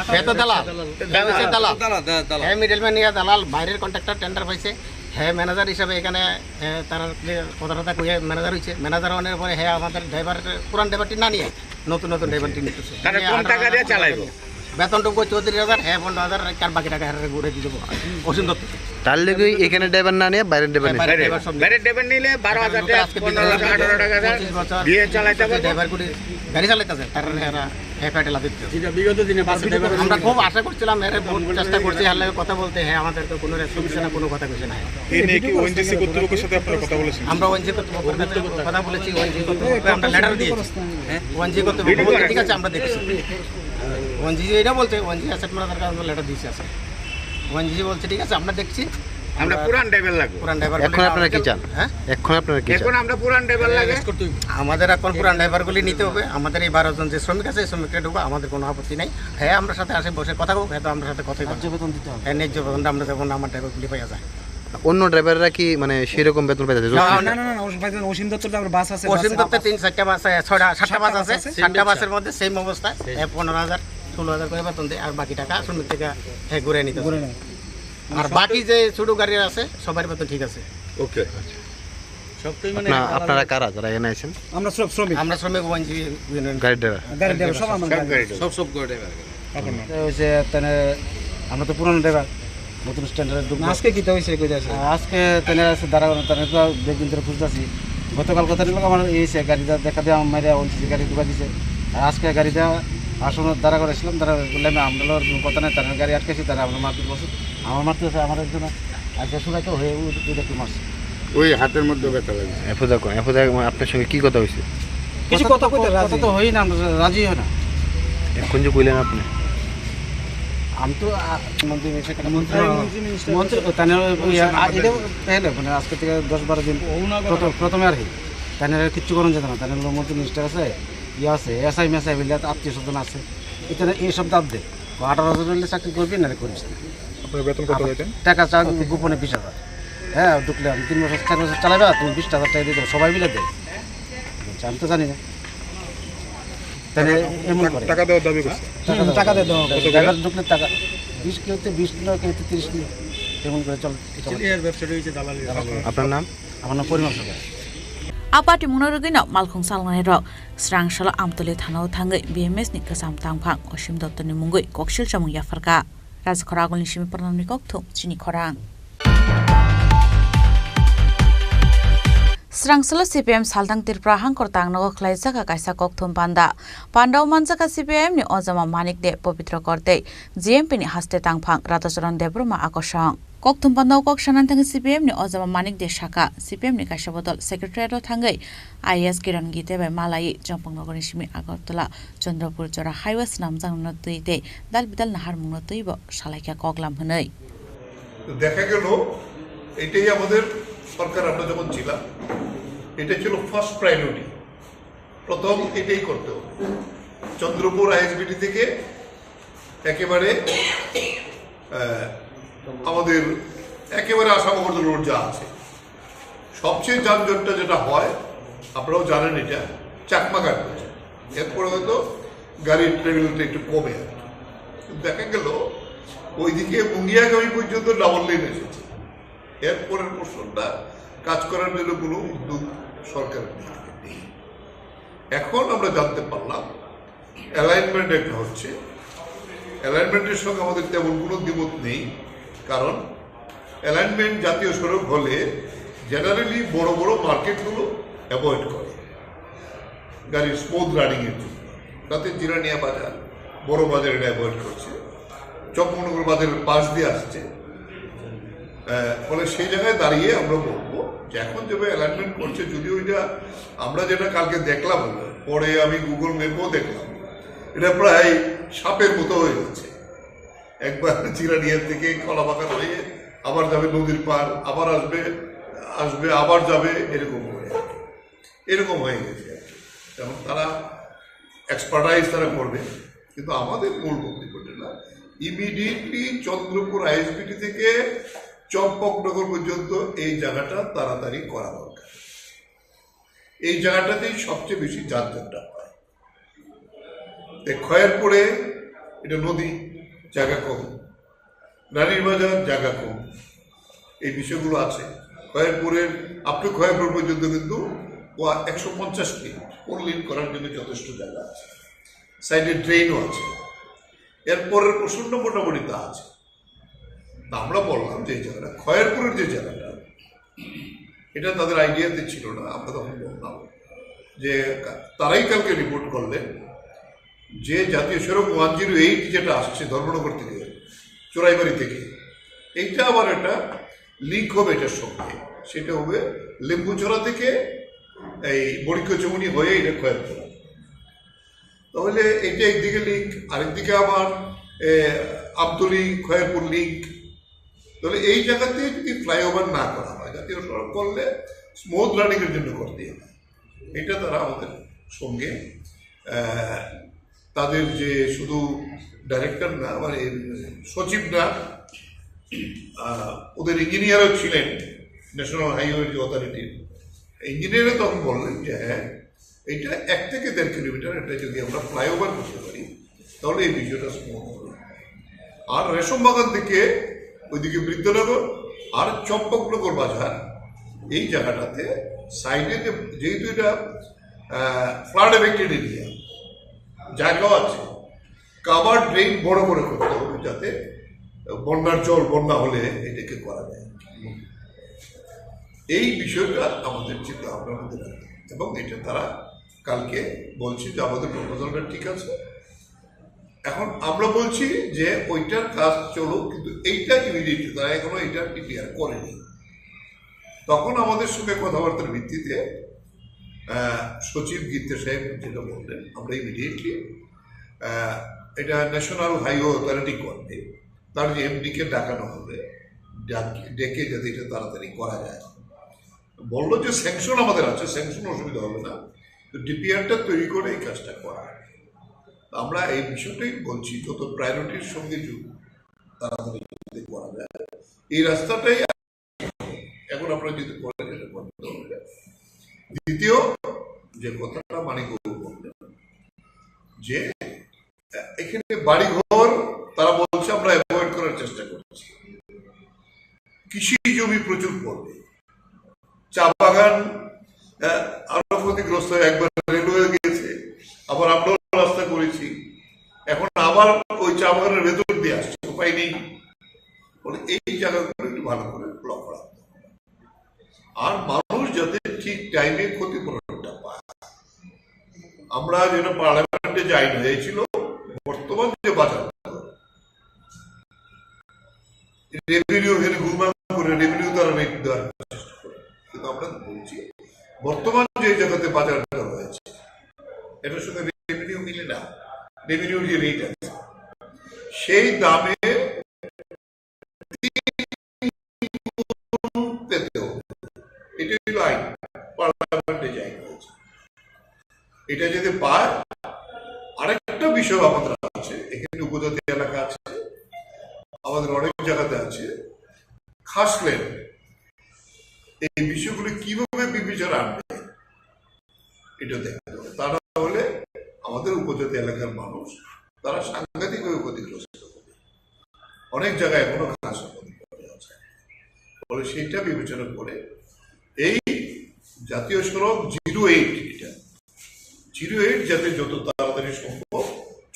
সে তো দালাল। দালাল, দালাল, দালাল। হ্যাঁ, মিডলম্যান নিয়ে দালাল, বাইরের কন্ট্রাক্টর টেন্ডার পাইছে। হ্যাঁ, ম্যানেজার হিসাবে এখানে, হ্যাঁ, তার যে কথা টথা কইয়া ম্যানেজার হইছে। ম্যানেজার হওয়ার পরে হ্যাঁ, আমাদের ড্রাইভার, পুরান ড্রাইভারটি না নিয়ে নতুন নতুন ড্রাইভার নিয়ে নিতেছে। তাহলে নিয়ে কম আঠারো টাকা দিয়ে হাজার চালাইবো। বেতনটুকু চৌত্রিশ হাজার, হ্যাঁ, পনেরো হাজার, আর বাকি টাকা হ্যাঁ ঘুরে দিয়ে দেবো। অসীম দত্ত। তার লেগে এখানে ড্রাইভার না নিয়ে বাইরের ড্রাইভার নিয়ে। বাইরে বাইরে ড্রাইভার সব নিয়ে। বাইরের ড্রাইভার নিলে বারো হাজার টাকা, আজকে পনেরো হাজার, আঠারো হাজার টাকা পঁচিশ বছর দিয়ে চালাইতে পারবো। ড্রাইভার করে গাড়ি চালাইতেছে, তার এরা হ্যাঁ, প্যাডেল আদিত্য। যেটা বিগত দিনে বাসে ড্রাইভার আমরা খুব আশা করছিলাম, এর বহুত চেষ্টা করছি, এর লগে কথা বলতে, হ্যাঁ, আমাদের তো কোনো রেসপন্স না, কোনো কথা কিছু নাই। এই নিয়ে কি ওএনজিসি কর্তৃপক্ষের সাথে আপনারা কথা বলেছেন? আমরা ওএনজিসি কর্তৃপক্ষের সাথে কথা বলেছি, ওএনজিসি কর্তৃপক্ষকে আমরা লেটার দিয়েছি। হ্যাঁ? ওএনজিসি কর্তৃপক্ষ বলছে, "ঠিক আছে, আমরা দেখছি।" ওএনজিসি এটা বলছে, ওএনজিসি অ্যাসেট ম্যানেজারকে আমরা লেটার দিয়েছি আজকে। ওএনজিসি বলছে, "ঠিক আছে, আমরা দেখছি।" আমরা আমরা পুরান ড্রাইভার লাগবে। পুরান ড্রাইভার এখন বলে আপনারা কি আমরা চান? হ্যাঁ? এখন আপনারা কি চান? এখন আমরা পুরান ড্রাইভার লাগে। আমাদের এখন পুরান ড্রাইভারগুলি নিতে হবে। আমাদের এই বারো জন যে শ্রমিক আছে, এই শ্রমিকরা ঢুকবো, আমাদের কোনো আপত্তি নাই। হ্যাঁ, আমরা সাথে আসে বসে কথা হোক, হয়তো আমরা সাথে কথাই বলবো। ন্যায্য বেতন দিতে হবে। হ্যাঁ, ন্যায্য বেতনটা আমরা যেমন আমার ড্রাইভারগুলি পাওয়া যায়। অন্য ড্রাইভাররা কি, মানে, সেরকম বেতন পেতে? না, না, না, না, না, অসীম ভাই, অসীম দত্তর তো আবার বাস আছে, অসীম বাসে দত্তর তিন, চারটা বাস আছে, ছয়টা, সাতটা সাতটা বাস বাস আছে, আছে, সাতটা বাসের মধ্যে সেম অবস্থা। সেম। এ, পনেরো হাজার, ষোলো হাজার করে বেতন দেয়, আর বাকি টাকা শ্রমিক থেকে, হ্যাঁ, ঘুরে নিতে ঘুরে নেয়। আর বাকি যে ছোট গাড়ি আছে, সবার বেতন ঠিক আছে। ওকে। সবটাই মানে আপনারা কারা যারা এখানে আছেন? আমরা সব শ্রমিক। আমরা শ্রমিক ওয়ানজি ইউনিয়ন। গাড়ি ড্রাইভার? গাড়ি ড্রাইভার, সব আমার গাড়ি। সব, সব গাড়ি ড্রাইভার। আপনার নাম? এটা হচ্ছে তাহলে আমরা তো পুরানো ড্রাইভার, নতুন স্ট্যান্ডার্ডে ঢুকবো। আজকে কিতা হইছে, কইতে আছে? আজকে তাহলে আছে দাঁড়া, তাহলে তো দুই দিন ধরে খুঁজতেছি। গতকাল কথা হলো আমার এই সে গাড়িটা দেখা দিয়ে আমার মায়েরা ওই গাড়ি ঢুকা দিছে। আর আজকে গাড়িটা আসলে দাঁড়া করেছিলাম, দাঁড়া করলে আমি আমরা কথা নাই, তার গাড়ি আটকেছি, তারা আমরা মারপিট করছে। আমার মারতে আছে আমার একজন, আচ্ছা, সুরাকে হয়ে ও-, ওদেরকে মারছে। ওই হাতের মধ্যে ব্যথা লাগছে। এ, পূজা কো-, এ, পূজা, মানে, আপনার সঙ্গে কি কথা হয়েছে? কিছু কথা কথা কইতে কো-, রাজি কথা তো হই না, আমরা রাজি হই না। এখন যে কইলেন আপনি? আমি তো, আ, মন্ত্রী মিনিস্টার, মন্ত্রী, মন্ত্রী মিনিস্টার। মন্ত্রী, তাহলে ওই, আ, এটা পেলে, মানে, আজকে থেকে দশ বারো দিন প্রথম, প্রথমে আর কি। তাহলে আর কিচ্ছু করানো যেত না। তাহলে মন্ত্রী মিনিস্টার আছে, ইয়ে আছে, এসআই মেসআই বলে আত্মীয় স্বজন আছে। এখানে এই সব দাব দে। আঠারো হাজার হলে চাকরি করবি, না করিস না। আপনার বেতন কত আবার পেতেন? টাকা চান গোপনে বিশ হাজার। হ্যাঁ, ঢুকলে আমি তিন বছর, চার বছর চালাবে, তুমি বিশ হাজার টাকা দিয়ে দেবো, সবাই মিলে দেবে। বলছে, "আমি তো জানি না।" তাহলে এমন করে। টাকা দেওয়ার দাবি করছে? টাকা দেওয়া। টাকা দেওয়া। কত করে? ড্রাইভার ঢুকলে টাকা বিশ, কেউ তো বিশ কিলো, কেউ তো তিরিশ কিলো, এমন করে চল, চল। এর ব্যবসাটা হচ্ছে দালালি। দালালি। আপনার নাম? আমার নাম পরিমল সরকার। Apati mungno rwgwino malkhung salnai rok Srangsalo Amtoli thanao thangwi B M S ni kwcham tangphang Osim Dotto ni mungwi koksil chamung yapharkha. Rajakhor agulni simi Pranamni kokthum chini khorang. Srangsalo C P M Salthang Tripura hangkor tangnogo khlaijak kaisa kokthum panda. Pandao manjak C P M ni Ojama Manik De, Pobitro Kor tei G M P ni haste tangphang Radhacharan Debbarma akosong. Kokthum panda o kok sana thangwi C P M ni Ojama Manik De saka, C P M ni kaisa bodol secretariat o thangwi I A S Kiran Gite bai malaiwi Champaknagar ni simi Agartala Chandrapur jora highway swnamjaknano twi tei dal bidal naharmungno twi bo salaikha koklam hwnwi. তো দেখা গেল এটাই আমাদের সরকার, আমরা যখন ছিলাম এটা ছিল ফার্স্ট প্রায়োরিটি, প্রথম এটাই করতে হবে। চন্দ্রপুর আইএসবিটি থেকে একেবারে, আহ, আমাদের একেবারে আসামগর রোড যা আছে, সবচেয়ে যানজটটা যেটা হয়, আপনারাও জানেন এটা, চাকমা ঘাট হচ্ছে। এরপরে হয়তো গাড়ির ট্রাভেলটা একটু কমে আর কি। কিন্তু দেখা গেল ওইদিকে মুঙ্গিয়াগামী পর্যন্ত ডাবল লেন এসেছে। এরপরের প্রশ্নটা কাজ করার জন্য কোনো উদ্যোগ সরকারের দিক থেকে নেই। এখন আমরা জানতে পারলাম অ্যালাইনমেন্ট একটা হচ্ছে, অ্যালাইনমেন্টের সঙ্গে আমাদের তেমন কোনো দ্বিমত নেই, কারণ অ্যালাইনমেন্ট জাতীয় সড়ক হলে জেনারেলি বড় বড় মার্কেটগুলো অ্যাভয়েড করে গাড়ির স্মুথ রানিংয়ের জন্য। তাতে জিরানিয়া বাজার, বড় বাজার এটা অ্যাভয়েড করছে, চম্পকনগর বাজারের পাশ দিয়ে আসছে। আহ, ফলে সেই জায়গায় দাঁড়িয়ে আমরা বলবো যে এখন যেভাবে অ্যালাইনমেন্ট করছে, যদিও এটা আমরা যেটা কালকে দেখলাম, পরে আমি গুগল ম্যাপও দেখলাম, এটা প্রায় সাপের মতো হয়ে যাচ্ছে। একবার জিরানিয়া থেকে কলাবাগান হয়ে আবার যাবে নদীর পার, আবার আসবে, আসবে, আবার যাবে, এরকম করে, এরকম হয়ে গেছে। যেমন তারা এক্সপার্টাইজ তারা করবে, কিন্তু আমাদের মূল বক্তব্যটা না, ইমিডিয়েটলি চন্দ্রপুর আইএসবিটি থেকে চম্পকনগর পর্যন্ত এই জায়গাটা তাড়াতাড়ি করা দরকার। এই জায়গাটাতেই সবচেয়ে বেশি যানজটটা হয়। এই খয়েরপুরে এটা নদী, জায়গা কম, রানীর বাজার জায়গা কম, এই বিষয়গুলো আছে। খয়েরপুরের, আপ টু খয়েরপুর পর্যন্ত কিন্তু ওয়া-, একশো পঞ্চাশ ফিট ফোর লেন করার জন্য যথেষ্ট জায়গা আছে, সাইডে ড্রেনও আছে। এরপরের প্রসঙ্গ মোটামুটি তা আছে। তা আমরা বললাম যে এই জায়গাটা, খয়েরপুরের যে জায়গাটা, এটা তাদের আইডিয়াতে ছিল না। আমরা তখন বললাম যে কা-, তারাই কালকে রিপোর্ট করলেন যে জাতীয় সড়ক ওয়ান জিরো এইট যেটা আসছে ধর্মনগর থেকে, চোরাইবাড়ি থেকে, এইটা আবার একটা লিংক হবে এটার সঙ্গে, সেটা হবে লেম্বুছড়া থেকে এই বড়িকচৌনি হয়ে এটা খয়েরপুর। তাহলে এটা একদিকে লিংক, আরেকদিকে আবার, এ, আমতলি খয়েরপুর লিংক। তাহলে এই জায়গাতে যদি ফ্লাইওভার না করা হয়, জাতীয় সড়ক করলে স্মুথ রানিং এর জন্য করতে হবে। এটা তারা আমাদের সঙ্গে, আহ, তাদের যে শুধু ডাইরেক্টর না, মানে সচিব না, আহ, ওদের ইঞ্জিনিয়ারও ছিলেন ন্যাশনাল হাইওয়ে অথরিটির ইঞ্জিনিয়ারও তখন বললেন যে হ্যাঁ, এটা এক থেকে দেড় কিলোমিটার, এটা যদি আমরা ফ্লাইওভার করতে পারি, তাহলে এই বিষয়টা স্মুথ হবে। আর রেশম বাগান থেকে ওইদিকে বৃদ্ধনগর আর চম্পকনগর বাজার, এই জায়গাটাতে সাইডে যে, যেহেতু এটা ফ্লাড এফেক্টেড এরিয়া, জায়গাও আছে, কাভার ড্রেন বড় করে করতে হবে, যাতে বন্যার জল, বন্যা হলে এটাকে করা যায়। এই বিষয়টা আমাদের চিন্তা ভাবনার মধ্যে রাখতে হবে। এবং এটা তারা কালকে বলছে যে আমাদের প্রপোজালটা ঠিক আছে। এখন আমরা বলছি যে ওইটার কাজ চলুক, কিন্তু এইটা ইমিডিয়েটলি তারা এখনো এটা ডিপিআর করেনি। তখন আমাদের সঙ্গে কথাবার্তার ভিত্তিতে, আহ, সচিব গিত্তে সাহেব যেটা বললেন, আমরা ইমিডিয়েটলি, আহ, এটা ন্যাশনাল হাইওয়ে অথরিটি করবে, তার যে এমডি কে ডাকানো হবে, ডাক-, ডেকে যাতে এটা তাড়াতাড়ি করা যায়। বললো যে স্যাংশন আমাদের আছে, স্যাংশন অসুবিধা হবে না, তো ডিপিআরটা তৈরি করে এই কাজটা করা। আমরা এই বিষয়টাই বলছি, যত প্রায়োরিটির সঙ্গে যুক্ত, তাড়াতাড়ি যদি করা যায়। এই রাস্তাটাই এখন আপনারা যদি করেন, এটা বন্ধ হবে। দ্বিতীয় যে কথাটা মানিক বাবু বললেন যে এখানে বাড়িঘর তারা বলছে আমরা অ্যাভয়েড করার চেষ্টা করছি, কৃষি জমি প্রচুর পড়বে, চা বাগান, আহ, আরো ক্ষতিগ্রস্ত হয়, একবার রেলওয়ে গেছে, আবার আমরাও রাস্তা করেছি, এখন আবার ওই চা বাগানের ভেতর দিয়ে আসছে, উপায় নেই। ফলে এই জায়গাগুলো একটু ভালো করে লক্ষ্য রাখতে হবে। আর মানুষ যাতে ঠিক টাইমে ক্ষতিপূরণটা পায়। আমরা যেটা পার্লামেন্টে যাই না, এই ছিল বর্তমান যে বাজার, রেভিনিউ এখানে গুলমাল করে রেভিনিউ তারা রেট দেওয়ার চেষ্টা করে। কিন্তু আমরা বলছি, বর্তমান যে জায়গাতে বাজারটা রয়েছে, এটার সঙ্গে রেভিনিউ মিলে না, রেভিনিউর যে রেট আছে, সেই দামে তিন গুণ পেতে হবে। এটাই হলো আইন, পার্লামেন্টে যাই হয়েছে। এটা যদি পায়, আরেকটা বিষয় আমাদের আছে, এখানে উপজাতি এলাকা আছে, আমাদের অনেক জায়গাতে আছে, খাস ল্যান্ড, এই বিষয়গুলি কিভাবে বিবেচনা আনবে, এটা দেখতে হবে। তা না হলে আমাদের উপজাতি এলাকার মানুষ, তারা সাংঘাতিকভাবে ক্ষতিগ্রস্ত হবে। অনেক জায়গায় এখনো খাস পড়ে আছে। ফলে সেইটা বিবেচনা করে এই জাতীয় সড়ক জিরো এইট, এটা জিরো এইট যাতে যত তাড়াতাড়ি সম্ভব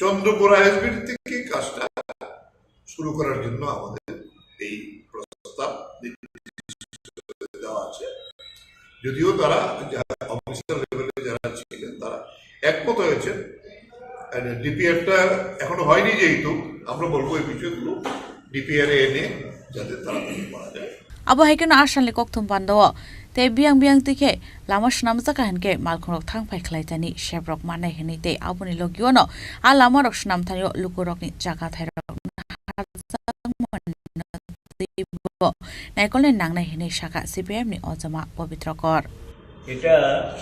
চন্দ্রপুর আইএসবিটি থেকে কাজটা শুরু করার জন্য আমাদের এই প্রস্তাব দেওয়া আছে। যদিও তারা, যারা অফিসার লেভেলে যারা ছিলেন, তারা একমত হয়েছেন, ডিপিআরটা এখনো হয়নি, যেহেতু আমরা বলবো এই বিষয়গুলো ডিপিআর এ এনে যাতে তাড়াতাড়ি করা যায়। Abo hai kheno a salni kokthum pando o tei biyang biyang twi khe lama swnamjak kha hinkhe malkhungrok thang phai khlai tani sebrok mannai hwnwi tei aboni logio no a lamarok swnam thani o lukurokni chaga thairok naikolni nangnai hwnwi sakha CPIM ni ojama Pobitro Kor. এটা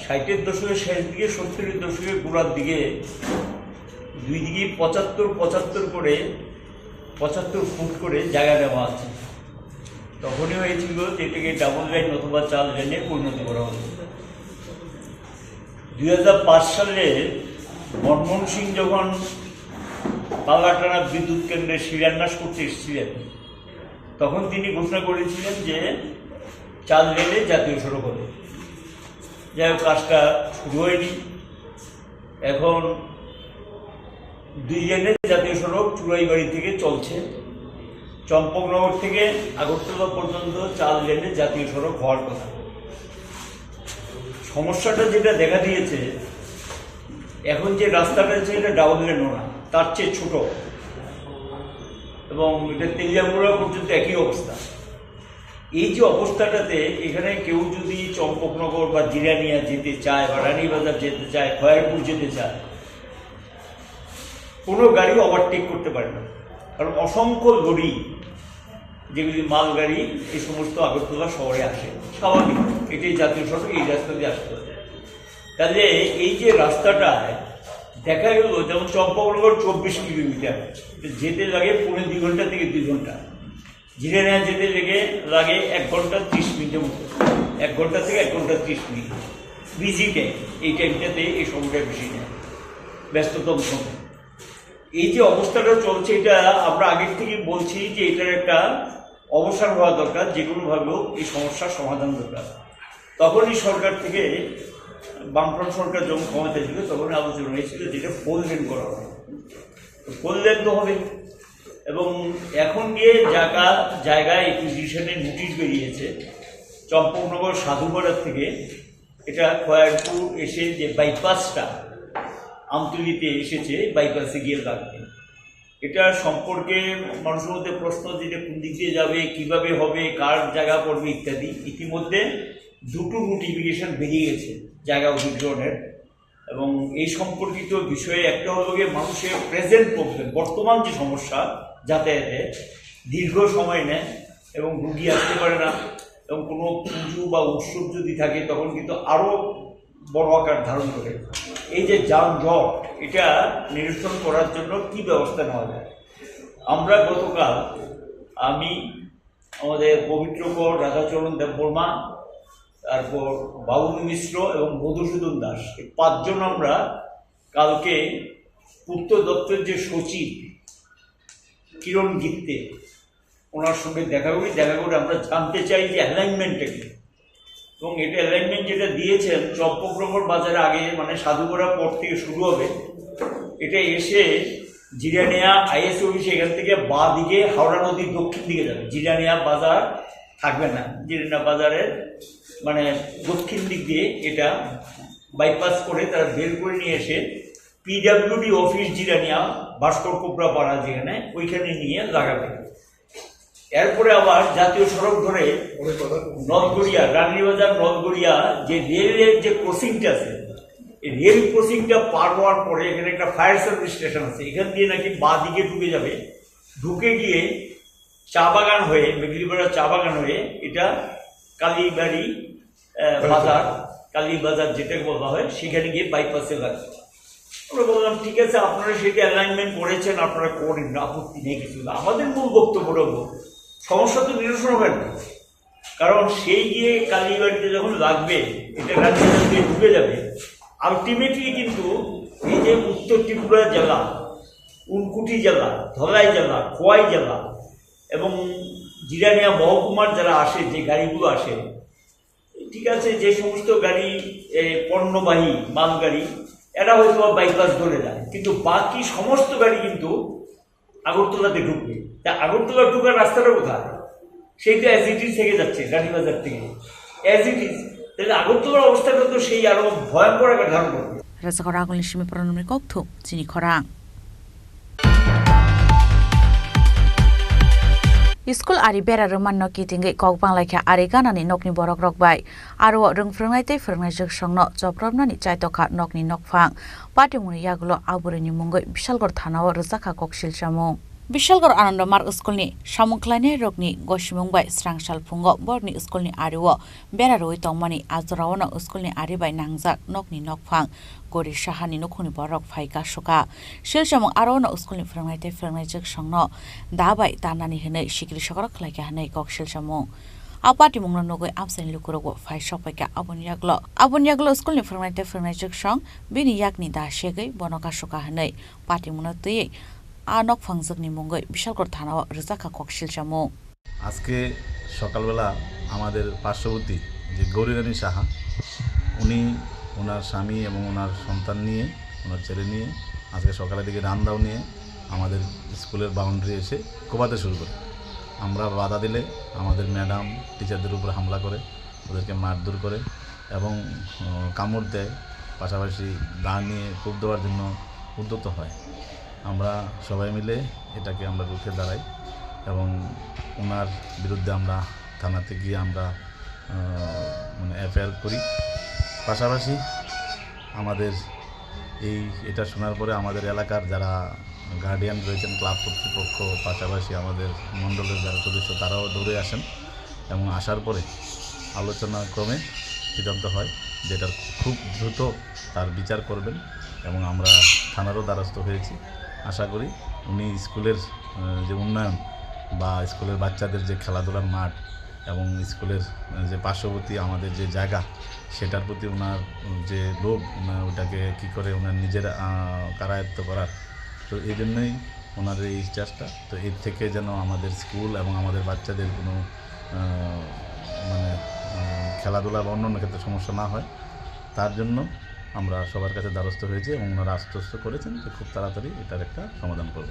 ষাটের দশকের শেষ দিকে, সত্তরের দশকের গোড়ার দিকে দুই দিকে পঁচাত্তর পঁচাত্তর করে, পঁচাত্তর ফুট করে জায়গা নেওয়া আছে। তখনই হয়েছিল যে এটাকে ডাবল লাইন অথবা চার লেনে পরিণত করা হবে। দুই হাজার পাঁচ সালে মনমোহন সিং যখন পাল্লাটানা বিদ্যুৎ কেন্দ্রের শিলান্যাস করতে এসেছিলেন, তখন তিনি ঘোষণা করেছিলেন যে চার লেনে জাতীয় সড়ক হবে। যাই হোক, কাজটা শুরু হয়নি। এখন দুই লেনের জাতীয় সড়ক চুড়াইবাড়ি থেকে চলছে, চম্পকনগর থেকে আগরতলা পর্যন্ত চার লেনের জাতীয় সড়ক হওয়ার কথা। সমস্যাটা যেটা দেখা দিয়েছে, এখন যে রাস্তাটা আছে, এটা ডাবল লেনও না, তার চেয়ে ছোট, এবং এটা তেলিয়ামুড়া পর্যন্ত একই অবস্থা। এই যে অবস্থাটাতে এখানে কেউ যদি চম্পকনগর বা জিরানিয়া যেতে চায় বা রানীবাজার যেতে চায়, খয়েরপুর যেতে চায়, কোনো গাড়ি ওভারটেক করতে পারে না, কারণ অসংখ্য লরি, যেগুলি মালগাড়ি, এই সমস্ত আগরতলা শহরে আসে, স্বাভাবিক, এটাই জাতীয় সড়ক, এই রাস্তা দিয়ে আসতে হবে। তাহলে এই যে রাস্তাটায় দেখা গেল, যেমন চম্পকনগর চব্বিশ কিলোমিটার, যেতে লাগে পৌনে দুই ঘন্টা থেকে দুই ঘন্টা, জিরানিয়া যেতে লেগে লাগে এক ঘন্টা ত্রিশ মিনিটের মতো, এক ঘন্টা থেকে এক ঘন্টা ত্রিশ মিনিট। বিজি টাইম, এই টাইমটাতে এই সময়টা বেশি নেয়, ব্যস্ততম সময়। এই যে অবস্থাটা চলছে, এটা আমরা আগের থেকে বলছি যে এটার একটা অবসান হওয়া দরকার, যে কোনোভাবে হোক এই সমস্যার সমাধান দরকার। তখনই সরকার থেকে, বামফ্রন্ট সরকার যখন ক্ষমতায় ছিল, তখনই আলোচনা হয়েছিল যে এটা ফোর লেন করা হবে। তো ফোর লেন তো হবে, এবং এখন গিয়ে জায়গা, জায়গা একুইজিশনের নোটিশ বেরিয়েছে চম্পকনগর সাধুপাড়া থেকে। এটা খয়েরপুর এসে যে বাইপাসটা আমতলিতে এসেছে, বাইপাসে গিয়ে লাগবে। এটা সম্পর্কে মানুষের মধ্যে প্রশ্ন যে এটা কোন দিক দিয়ে যাবে, কিভাবে হবে, কার জায়গা পড়বে ইত্যাদি। ইতিমধ্যে দুটো নোটিফিকেশন বেরিয়ে গেছে জায়গা অধিগ্রহণের, এবং এই সম্পর্কিত বিষয়ে একটা হলো গিয়ে মানুষের প্রেজেন্ট প্রবলেম, বর্তমান যে সমস্যা যাতায়াতে, দীর্ঘ সময় নেয় এবং রুগী আসতে পারে না, এবং কোনো পুজো বা উৎসব যদি থাকে তখন কিন্তু আরও বড় আকার ধারণ করে। এই যে যানজট, এটা নিরসন করার জন্য কি ব্যবস্থা নেওয়া যায়? আমরা গতকাল, আমি, আমাদের পবিত্র কর রাধাচরণ দেববর্মা, তারপর বাবুল মিশ্র এবং মধুসূদন দাস, এই পাঁচজন আমরা কালকে পূর্ত দপ্তর যে সচিব কিরণ গিত্তে, ওনার সঙ্গে দেখা করি। দেখা করে আমরা জানতে চাই যে অ্যালাইনমেন্টটা কি, এবং এটা অ্যালাইনমেন্ট যেটা দিয়েছেন চম্পকনগর বাজারে আগে, মানে সাধুপাড়া পর থেকে শুরু হবে, এটা এসে জিরানিয়া আইএস অফিস, এখান থেকে বাঁ দিকে হাওড়া নদীর দক্ষিণ দিকে যাবে। জিরানিয়া বাজার থাকবে না, জিরানিয়া বাজারের মানে দক্ষিণ দিক দিয়ে এটা বাইপাস করে তারা বের করে নিয়ে এসে পিডাব্লিউডি অফিস জিরানিয়া, ভাস্কর কোবরা পাড়া যেখানে, ওইখানে নিয়ে লাগাবে। এরপরে আবার জাতীয় সড়ক ধরে নলগড়িয়া, রানীবাজার নলগড়িয়া যে রেলের যে ক্রসিংটা আছে, এই রেল ক্রসিংটা পার হওয়ার পরে এখানে একটা ফায়ার সার্ভিস স্টেশন আছে, এখান দিয়ে নাকি বাঁ দিকে ঢুকে যাবে, ঢুকে গিয়ে চা বাগান হয়ে, মেঘলিপাড়া চা বাগান হয়ে এটা কালীবাড়ি, আহ, বাজার, কালীবাজার যেটাকে বলা হয়, সেখানে গিয়ে বাইপাসে লাগবে। আমরা বললাম, "ঠিক আছে, আপনারা সেটা অ্যালাইনমেন্ট করেছেন, আপনারা করেন, আপত্তি নেই কিছু।" আমাদের মূল বক্তব্য হলো, সমস্যা তো নিরসন হবে না, কারণ সেই গিয়ে কালীবাড়িতে যখন লাগবে, এটা রাজনীতিতে ঢুকে যাবে, আলটিমেটলি কিন্তু এই যে উত্তর ত্রিপুরা জেলা, ঊনকোটি জেলা, ধলাই জেলা, খোয়াই জেলা এবং জিরানিয়া মহকুমার যারা আসে, যে গাড়িগুলো আসে, ঠিক আছে, যে সমস্ত গাড়ি, এ, পণ্যবাহী মালগাড়ি, এরা হয়তো বা বাইপাস ধরে যায়, কিন্তু বাকি সমস্ত গাড়ি কিন্তু আগরতলাতে ঢুকবে। তা আগরতলা ঢুকার রাস্তাটা কোথায়? সেই তো অ্যাজ ইট ইজ থেকে যাচ্ছে রানীবাজার থেকে, অ্যাজ ইট ইজ। তাহলে আগরতলার অবস্থাটা তো সেই আরো ভয়ঙ্কর আকার ধারণ করবে। Rwchapani agulni simi pranamni kokthum chini khorang. School ari bera rwmanno kitingwi kok banglaikha ari ganani nokni borokrok bai. Aro o rwng phwrwngnai tei phwrwngnaijwk songno chopropnani chaitokha nokni nokphang. Patimungni yagulo a bwrwini mungwi Bishalgarh thanao rwjakha koksil chamung. Bishalgarh Ananda Marg schoolni samung khlainairokni gosimung bai swrang sal phungo borokni schoolni ario bera rwui tongmani a jorao no schoolni ari bai nangjak nokni nokphang Gori Sahani nukhungni borok phai kasuka. Silchamung aro no schoolni phwrwngnai tei phwrwngnaijwk songno da bai tanani hwnwi sikiri sokoro khlaikha hwnwi kok silchamung. A patimungno nugwi amchaini lukurokbo phai sokpaikha. Aboni yagulo, aboni yagulo schoolni phwrwngnai tei phwrwngnaijwk song bini yakni da segwi bono kasuka hwnwi patimungno twiwi a nokphangjwkni mungwi Bishalgarh thanao rwjakha kok silchamung. আজকে সকালবেলা আমাদের পার্শ্ববর্তী যে গৌরীরানী সাহা, উনি ওনার স্বামী এবং ওনার সন্তান নিয়ে, ওনার ছেলে নিয়ে আজকে সকালের দিকে রান্দাও নিয়ে আমাদের স্কুলের বাউন্ডারি এসে কোবাতে শুরু করে। আমরা বাধা দিলে আমাদের ম্যাডাম টিচারদের উপর হামলা করে, ওদেরকে মারধর করে এবং, আহ, কামড় দেয়, পাশাপাশি দা নিয়ে কোপ দেওয়ার জন্য উদ্যত হয়। আমরা সবাই মিলে এটাকে আমরা রুখে দাঁড়াই এবং ওনার বিরুদ্ধে আমরা থানাতে গিয়ে আমরা, আহ, মানে, এফআইআর করি। পাশাপাশি আমাদের এই, এটা শোনার পরে আমাদের এলাকার যারা গার্ডিয়ান রয়েছেন, ক্লাব কর্তৃপক্ষ, পাশাপাশি আমাদের মণ্ডলের যারা সদস্য, তারাও দৌড়ে আসেন এবং আসার পরে আলোচনা ক্রমে সিদ্ধান্ত হয় যে এটার খুব দ্রুত তার বিচার করবেন এবং আমরা থানারও দ্বারস্থ হয়েছি। আশা করি উনি স্কুলের, আহ, যে উন্নয়ন বা স্কুলের বাচ্চাদের যে খেলাধুলার মাঠ এবং স্কুলের, আহ, যে পার্শ্ববর্তী আমাদের যে জায়গা, সেটার প্রতি ওনার যে লোভ, ওনার ওটাকে কী করে ওনার নিজের, আহ, কারায়ত্ত করার, তো এই জন্যই ওনার এই চেষ্টা। তো এর থেকে যেন আমাদের স্কুল এবং আমাদের বাচ্চাদের কোনো, আহ, মানে, উম, খেলাধুলা বা অন্যান্য ক্ষেত্রে সমস্যা না হয়, তার জন্য আমরা সবার কাছে দ্বারস্থ হয়েছি এবং ওনারা আশ্বস্ত করেছেন যে খুব তাড়াতাড়ি এটার একটা সমাধান করব।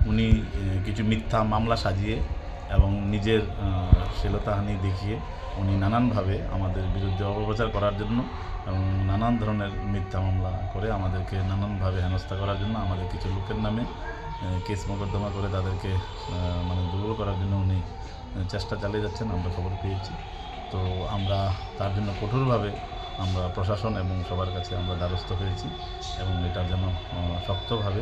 উনি, এ, কিছু মিথ্যা মামলা সাজিয়ে এবং নিজের, আহ, শ্লীলতাহানি দেখিয়ে উনি নানানভাবে আমাদের বিরুদ্ধে অপপ্রচার করার জন্য এবং নানান ধরনের মিথ্যা মামলা করে আমাদেরকে নানানভাবে হেনস্থা করার জন্য আমাদের কিছু লোকের নামে, এ, কেস মোকদ্দমা করে তাদেরকে, আহ, মানে দুর্বল করার জন্য উনি চেষ্টা চালিয়ে যাচ্ছেন, আমরা খবর পেয়েছি। তো আমরা তার জন্য কঠোরভাবে আমরা প্রশাসন এবং সবার কাছে আমরা দ্বারস্থ হয়েছি এবং এটার জন্য, আহ, শক্তভাবে,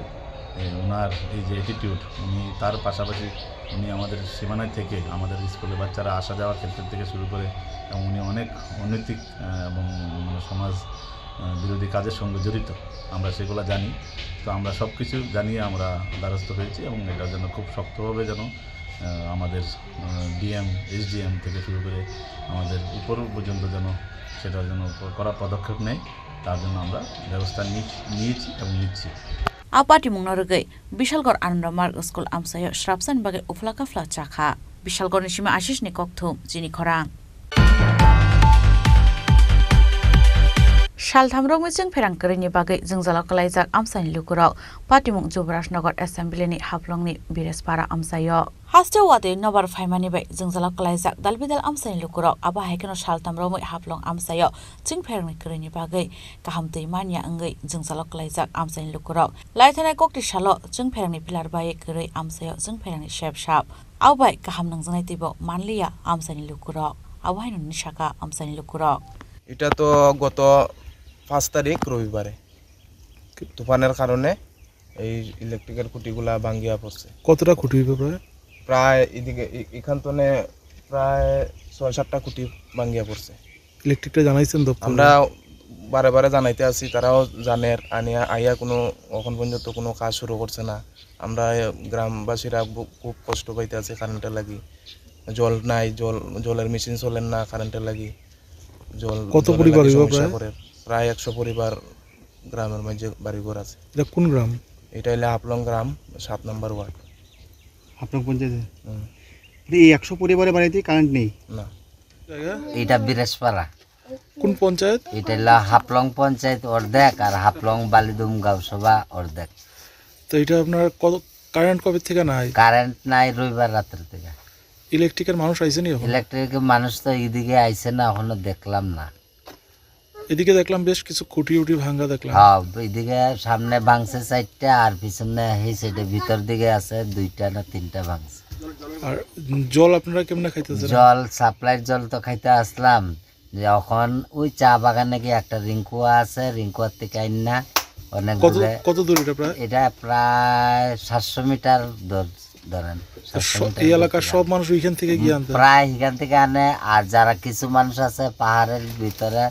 এ, ওনার এই যে অ্যাটিটিউড, উনি তার পাশাপাশি উনি আমাদের সীমানায় থেকে আমাদের স্কুলে বাচ্চারা আসা যাওয়ার ক্ষেত্র থেকে শুরু করে এবং উনি অনেক অনৈতিক, আহ, এবং মানে সমাজ, আহ, বিরোধী কাজের সঙ্গে জড়িত, আমরা সেগুলো জানি। তো আমরা সব কিছু জানিয়ে আমরা দ্বারস্থ হয়েছি এবং এটার জন্য খুব শক্তভাবে যেন, আহ, আমাদের, আহ, ডিএম, এসডিএম থেকে শুরু করে আমাদের উপর পর্যন্ত যেন সেটার জন্য ক-, কড়া পদক্ষেপ নেয়, তার জন্য আমরা ব্যবস্থা নিচ-, নিয়েছি এবং নিচ্ছি। A patimungno rwgwi Bishalgarh Ananda Marg School amchaio srapsani bagwi uphla kaphla chakha. Bishalgarhni simi Ashishni kokthum, chini khorang. Saltham romwi chwngpherang kwrwini bagwi jwngjalo kwlaijak amchaini lukurok patimung Jubrajnagar Assemblyni Haflongni Birespara amchaio. Haste watwi nobar phaimani bai jwngjalo kwlaijak dalbidal amchaini lukurok, abo hai kheno saltham romwi Haflong amchaio chwngpherangni kwrwini bagwi kaham twi manya wngwi jwngjalo kwlaijak amchaini lukurok. Laithanai kokti salo chwngpherangni pillar bai kwrwi amchaio chwngpherangni sep sap. Abo bai kaham nangjaknai teibo manliya amchaini lukurok. Abo haino hwnwi sakha amchaini lukurok. এটা তো গত পাঁচ তারিখ রবিবারে তুফানের কারণে এই ইলেকট্রিকের খুঁটিগুলা ভাঙ্গিয়া পড়ছে। কতটা খুঁটি হইবে প্রায়? প্রায় এদিকে এ-, এখান তনে প্রায় ছয় সাতটা খুঁটি ভাঙ্গিয়া পড়ছে। ইলেকট্রিকটা জানাইছেন দপ্তরে? আমরা বারে বারে জানাইতে আছি, তারাও জানের, আনিয়া আইয়া কোনো, এখন পর্যন্ত কোনো কাজ শুরু করছে না। আমরা, এ, গ্রামবাসীরা বু-, খুব কষ্ট পাইতে আছে কারেন্টের লাগি। জল নাই, জল, জলের মেশিন চলের না কারেন্টের লাগি। জল, কত জলের পরিবার লাগি হইব সমস্যা প্রায়? করে। প্রায় একশো পরিবার গ্রামের মাঝে বাড়িঘর আছে। এটা কোন গ্রাম? এটা হইলে হাফলং গ্রাম, সাত নম্বর ওয়ার্ড। হাফলং পঞ্চায়েতে? হুম। এই একশো পরিবারের বাড়িতে কারেন্ট নেই? না। জায়গা? এটা বিরেশপাড়া। কোন পঞ্চায়েত? এটা হইলো হাফলং পঞ্চায়েত অর্ধেক আর হাফলং বালিদুম গাঁওসভা অর্ধেক। তো এটা আপনার কত, কারেন্ট কবে থেকে নাই? কারেন্ট নাই রবিবার রাতের থেকে। ইলেকট্রিকের মানুষ আইসেনি এখন? ইলেকট্রিকের মানুষ তো এইদিকে আইসে না, এখনো দেখলাম না। এদিকে দেখলাম বেশ কিছু খুঁটি উটি ভাঙ্গা দেখলাম। হ্যাঁ, এদিকে সামনে ভাঙছে চারটা, আর পিছনে এই সাইডে ভিতর দিকে আছে দুইটা না তিনটা ভাঙছে। আর জল আপনারা কেমনে খাইতেছেন? জল, সাপ্লাইর জল তো খাইতে আসলাম, যে এখন ওই চা বাগানে কি একটা রিঙ্কুয়া আছে, রিঙ্কুয়ার থেকে আইন না অনেক কত, দূরে। কত দূর এটা প্রায়? এটা প্রায় সাতশো মিটার দূর। ধরেন, তো সাতশো স-, মিটার এই এলাকার ভিতরে। সব মানুষ ওইখান থেকে গিয়ে হুম, আনতে? প্রায় এখান থেকে আনে, আর যারা কিছু মানুষ আছে পাহাড়ের ভিতরে,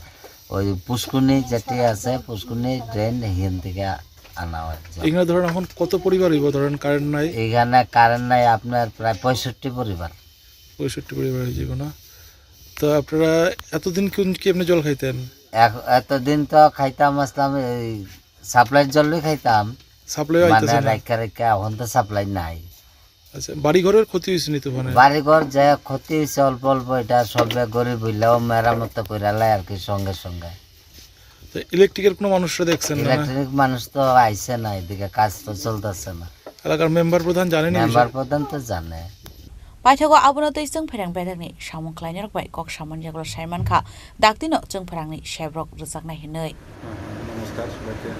ওই পুষ্কুনি যেটি আছে, পুষ্কুনি ড্রেন এখান থেকে আনা হয় জল। এখানে ধরেন এখন কত পরিবার হইব, ধরেন কারেন্ট নাই? এখানে কারেন্ট নাই আপনার প্রায় পঁয়ষট্টি পরিবার। পঁয়ষট্টি পরিবার হয়ে যাবে না? তো আপনারা এতদিন কোন, কি আপনি জল খাইতেন? এক-, এতদিন তো খাইতাম আসলাম এই সাপ্লাইর জলই খাইতাম। সাপ্লাই মানে আইতেছে না? রাখা রাখা, এখন তো সাপ্লাই নাই। আচ্ছা, বাড়ি ঘরের ক্ষতি হয়েছে নি তুফানে? বাড়ি ঘর যে ক্ষতি হয়েছে অল্প অল্প, এটা সবে গরিব হইলেও মেরামত করে লাই আর কি সঙ্গে সঙ্গে। তো ইলেকট্রিকের কোনো মানুষরা দেখছেন না, না? ইলেকট্রিক মানুষ তো আইছে না, এদিকে কাজ তো চলতেছে না। এলাকার মেম্বার প্রধান জানেনি মেম্বার বিষয়ে? প্রধান তো জানে। Paithago abono tei chwngpherang bedekni samung khlainai rok bai kok samani yagulo sai mankha, daktino chwngpherangni sebrok rwjaknai hinwi. হ্যাঁ, হ্যাঁ, নমস্কার সবাইকে।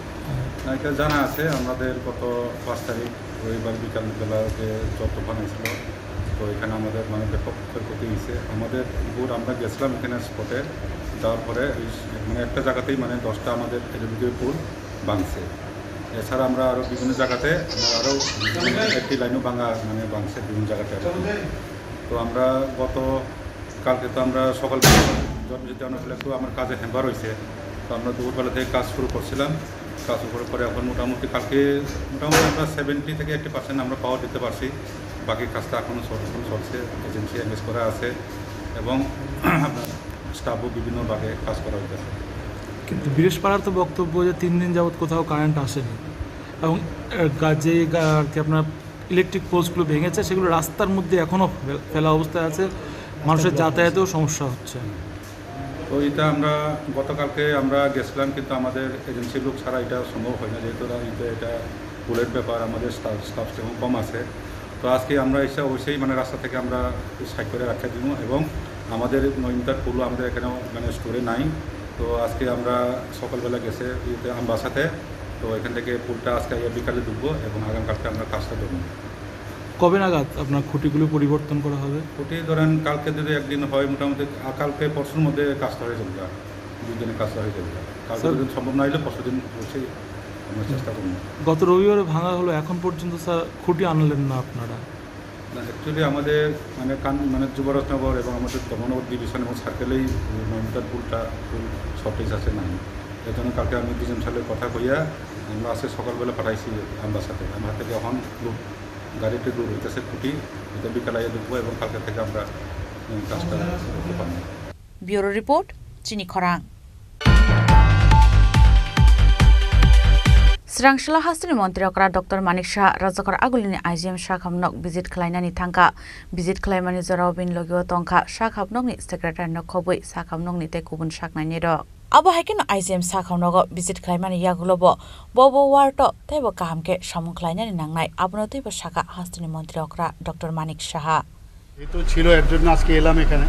না, এটা জানা আছে, আমাদের গত পাঁচ তারিখ রবিবার বিকাল বেলা যে ঝড় তুফান হয়েছিল, তো এখানে আমাদের মানে ব্যাপক ক্ষয়ক্ষতি হয়েছে। আমাদের পুকুর, আমরা গেছিলাম এখানে স্পটে, যাওয়ার পরে ওই স-, মানে একটা জায়গাতেই মানে দশটা আমাদের এলইডি পুল ভাঙছে। এছাড়া আমরা আরও বিভিন্ন জায়গাতে, আমরা আরও একটি লাইনও ভাঙা, মানে ভাঙছে বিভিন্ন জায়গাতে আর কি। তো আমরা গত কালকে তো আমরা সকালবেলা ঝড় বৃষ্টিতে অনেক একটু আমার কাজে হ্যাম্পার হয়েছে। তো আমরা দুপুরবেলা থেকে কাজ শুরু করছিলাম। কাজ শুরু করার পরে এখন মোটামুটি কালকে মোটামুটি আমরা সেভেন্টি থেকে এইট্টি পার্সেন্ট আমরা পাওয়ার দিতে পারছি। বাকি কাজটা এখনও চল-, চলছে, এজেন্সি এনগেজ করা আছে এবং আপনার স্টাফও বিভিন্নভাবে কাজ করা হইতেছে। কিন্তু বিরেশপাড়ার তো বক্তব্য যে তিন দিন যাবত কোথাও কারেন্ট আসেনি এবং, আহ, গা-, যে গা-, আর কি আপনার ইলেকট্রিক পোস্টগুলো ভেঙেছে, সেগুলো রাস্তার মধ্যে এখনও ফে-, ফেলা অবস্থায় আছে, মানুষের যাতায়াতেও সমস্যা হচ্ছে। তো এটা আমরা গতকালকে আমরা গেছিলাম, কিন্তু আমাদের এজেন্সির লোক ছাড়া এটা সম্ভব হয় না, যেহেতু ওরা এটা, এটা পুলের ব্যাপার, আমাদের স্টাফ, স্টাফ সেরকম কম আছে। তো আজকে আমরা এসে অবশ্যই মানে রাস্তা থেকে আমরা সাইড করে রাখতে দিব, এবং আমাদের নয় মিটার পুলও আমাদের এখানে মানে স্টোরে নাই। তো আজকে আমরা সকালবেলা গেছে ইয়েতে আমবাসাতে, তো এখান থেকে পুলটা আজকে বিকালে ঢুকবো এবং আগামীকালকে আমরা কাজটা ধরবো। কবে নাগাদ আপনার খুঁটিগুলো পরিবর্তন করা হবে? খুঁটি ধরেন কালকে যদি একদিন হয়, মোটামুটি আ-, কালকে পরশুর মধ্যে কাজটা হয়ে যাবে, দুই দিনে কাজটা হয়ে যাবে। কালকে স্যার, যদি সম্ভব না হলে পরশু দিন অবশ্যই আমরা চেষ্টা করবো। গত রবিবারে ভাঙা হলো, এখন পর্যন্ত স্যার খুঁটি আনলেন না আপনারা? না, অ্যাকচুয়ালি আমাদের মানে কান-, মানে যুবরাজনগর এবং আমাদের ধর্মনগর ডিভিশন এবং সার্কেলেই নয় মিটার পুলটা ফুল শর্টেজ আছে নাই। এর জন্য কালকে আমি ডিএম স্যারের কথা কইয়া আমরা আজকে সকালবেলা পাঠাইছি আমবাসাতে। আমবাসা থেকে এখন লোড, গাড়িতে লোড হইতেছে খুঁটি, এটা বিকালে আইয়া ঢুকবো এবং কালকে থেকে আমরা, উম, কাজটা করতে পারবো। ব্যুরো রিপোর্ট, চিনি খরাং। Swrangshila hasteni montri okra Doctor Manik Saha rajokar agulini I G M sakhamnok visit khlainani thangkha. Visit khlaimani jorao bini logio tongkha sakhamnokni secretary nok khobwi sakhamnokni tei kubun saknaini rok. Abo hai kheno I G M sakhamnogo visit khlaimani yagulobo bobo ward o teibo kaham khe samung khlainani nangnai, abono teibo sakha hasteni montri okra Doctor Manik Saha. এই তো ছিল, এর জন্য আজকে এলাম এখানে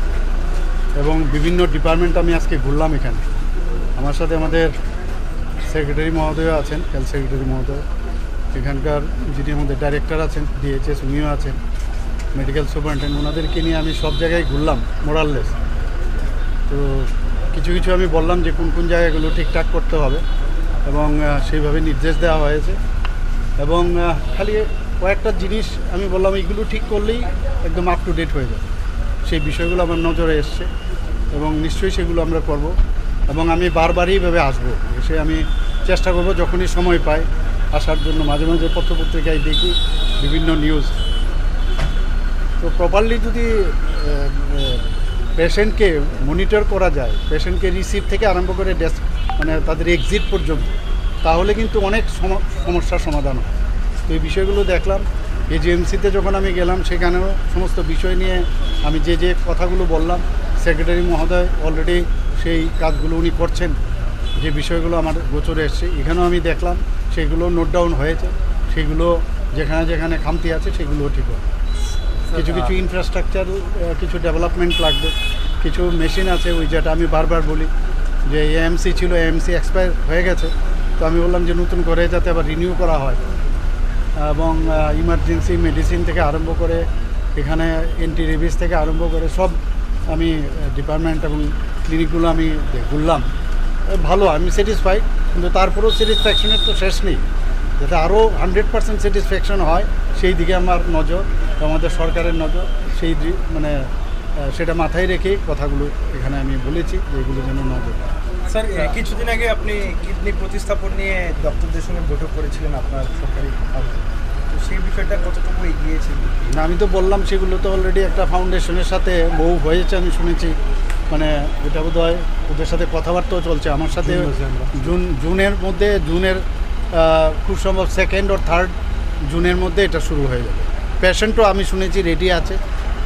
এবং বিভিন্ন ডিপার্টমেন্ট আমি আজকে ঘুরলাম এখানে। আমার সাথে আমাদের সেক্রেটারি মহোদয় আছেন, হেলথ সেক্রেটারি মহোদয়, এখানকার যিনি আমাদের ডাইরেক্টর আছেন ডিএইচএস, উনিও আছেন, মেডিকেল সুপারিনটেন্ডেন্ট, ওনাদেরকে নিয়ে আমি সব জায়গায় ঘুরলাম মোরাললেস। তো কিছু কিছু আমি বললাম যে কোন কোন জায়গাগুলো ঠিকঠাক করতে হবে এবং, আহ, সেইভাবে নির্দেশ দেওয়া হয়েছে। এবং, আহ, খালি কয়েকটা জিনিস আমি বললাম, এইগুলো ঠিক করলেই একদম আপ টু ডেট হয়ে যাবে। সেই বিষয়গুলো আমার নজরে এসছে এবং নিশ্চয়ই সেগুলো আমরা করব। এবং আমি বারবারই এইভাবে আসবো, এসে আমি চেষ্টা করব যখনই সময় পাই আসার জন্য। মাঝে মাঝে পত্রপত্রিকায় দেখি বিভিন্ন নিউজ। তো প্রপারলি যদি, আহ, আহ, পেশেন্টকে মনিটর করা যায়, পেশেন্টকে রিসিভ থেকে আরম্ভ করে ডেস-, মানে তাদের এক্সিট পর্যন্ত, তাহলে কিন্তু অনেক সম-, সমস্যার সমাধান হয়। তো এই বিষয়গুলো দেখলাম। এজিএমসিতে যখন আমি গেলাম, সেখানেও সমস্ত বিষয় নিয়ে আমি যে যে কথাগুলো বললাম, সেক্রেটারি মহোদয় অলরেডি সেই কাজগুলো উনি করছেন। যে বিষয়গুলো আমার গোচরে এসছে, এখানেও আমি দেখলাম, সেগুলো নোট ডাউন হয়েছে, সেগুলো যেখানে যেখানে খামতি আছে, সেগুলোও ঠিক হবে। স্যার, কিছু কিছু আহ, ইনফ্রাস্ট্রাকচার, আহ, কিছু ডেভেলপমেন্ট লাগবে, কিছু মেশিন আছে, ওই যেটা আমি বারবার বলি যে এএমসি ছিল, এএমসি এক্সপায়ার হয়ে গেছে, তো আমি বললাম যে নতুন করে যাতে আবার রিনিউ করা হয়। এবং, আহ, ইমার্জেন্সি মেডিসিন থেকে আরম্ভ করে এখানে অ্যান্টি রেবিস থেকে আরম্ভ করে সব আমি, আহ, ডিপার্টমেন্ট এবং ক্লিনিকগুলো আমি দে-, ঘুরলাম। এ, ভালো, আমি স্যাটিসফাইড, কিন্তু তারপরেও স্যাটিসফ্যাকশনের তো শেষ নেই। যাতে আরও হান্ড্রেড পার্সেন্ট স্যাটিসফ্যাকশন হয়, সেই দিকে আমার নজর এবং আমাদের সরকারের নজর। সেই দৃ-, মানে, আহ, সেটা মাথায় রেখে কথাগুলো এখানে আমি বলেছি যে এগুলো যেন নজর। স্যার, এ, কিছুদিন আগে আপনি কিডনি প্রতিস্থাপন নিয়ে ডক্টরদের সঙ্গে বৈঠক করেছিলেন আপনার সরকারি ভাবে। তো সেই বিষয়টা কতটুকু এগিয়েছে? না, আমি তো বললাম, সেগুলো তো অলরেডি একটা ফাউন্ডেশনের সাথে মুভ হয়েছে, আমি শুনেছি। মানে, এটা বোধহয় ওদের সাথে কথাবার্তাও চলছে। আমার সাথে জুন মাসে আমরা জুন, জুনের মধ্যে, জুনের, আহ, খুব সম্ভব সেকেন্ড অর থার্ড জুনের মধ্যে এটা শুরু হয়ে যাবে। পেশেন্টও আমি শুনেছি রেডি আছে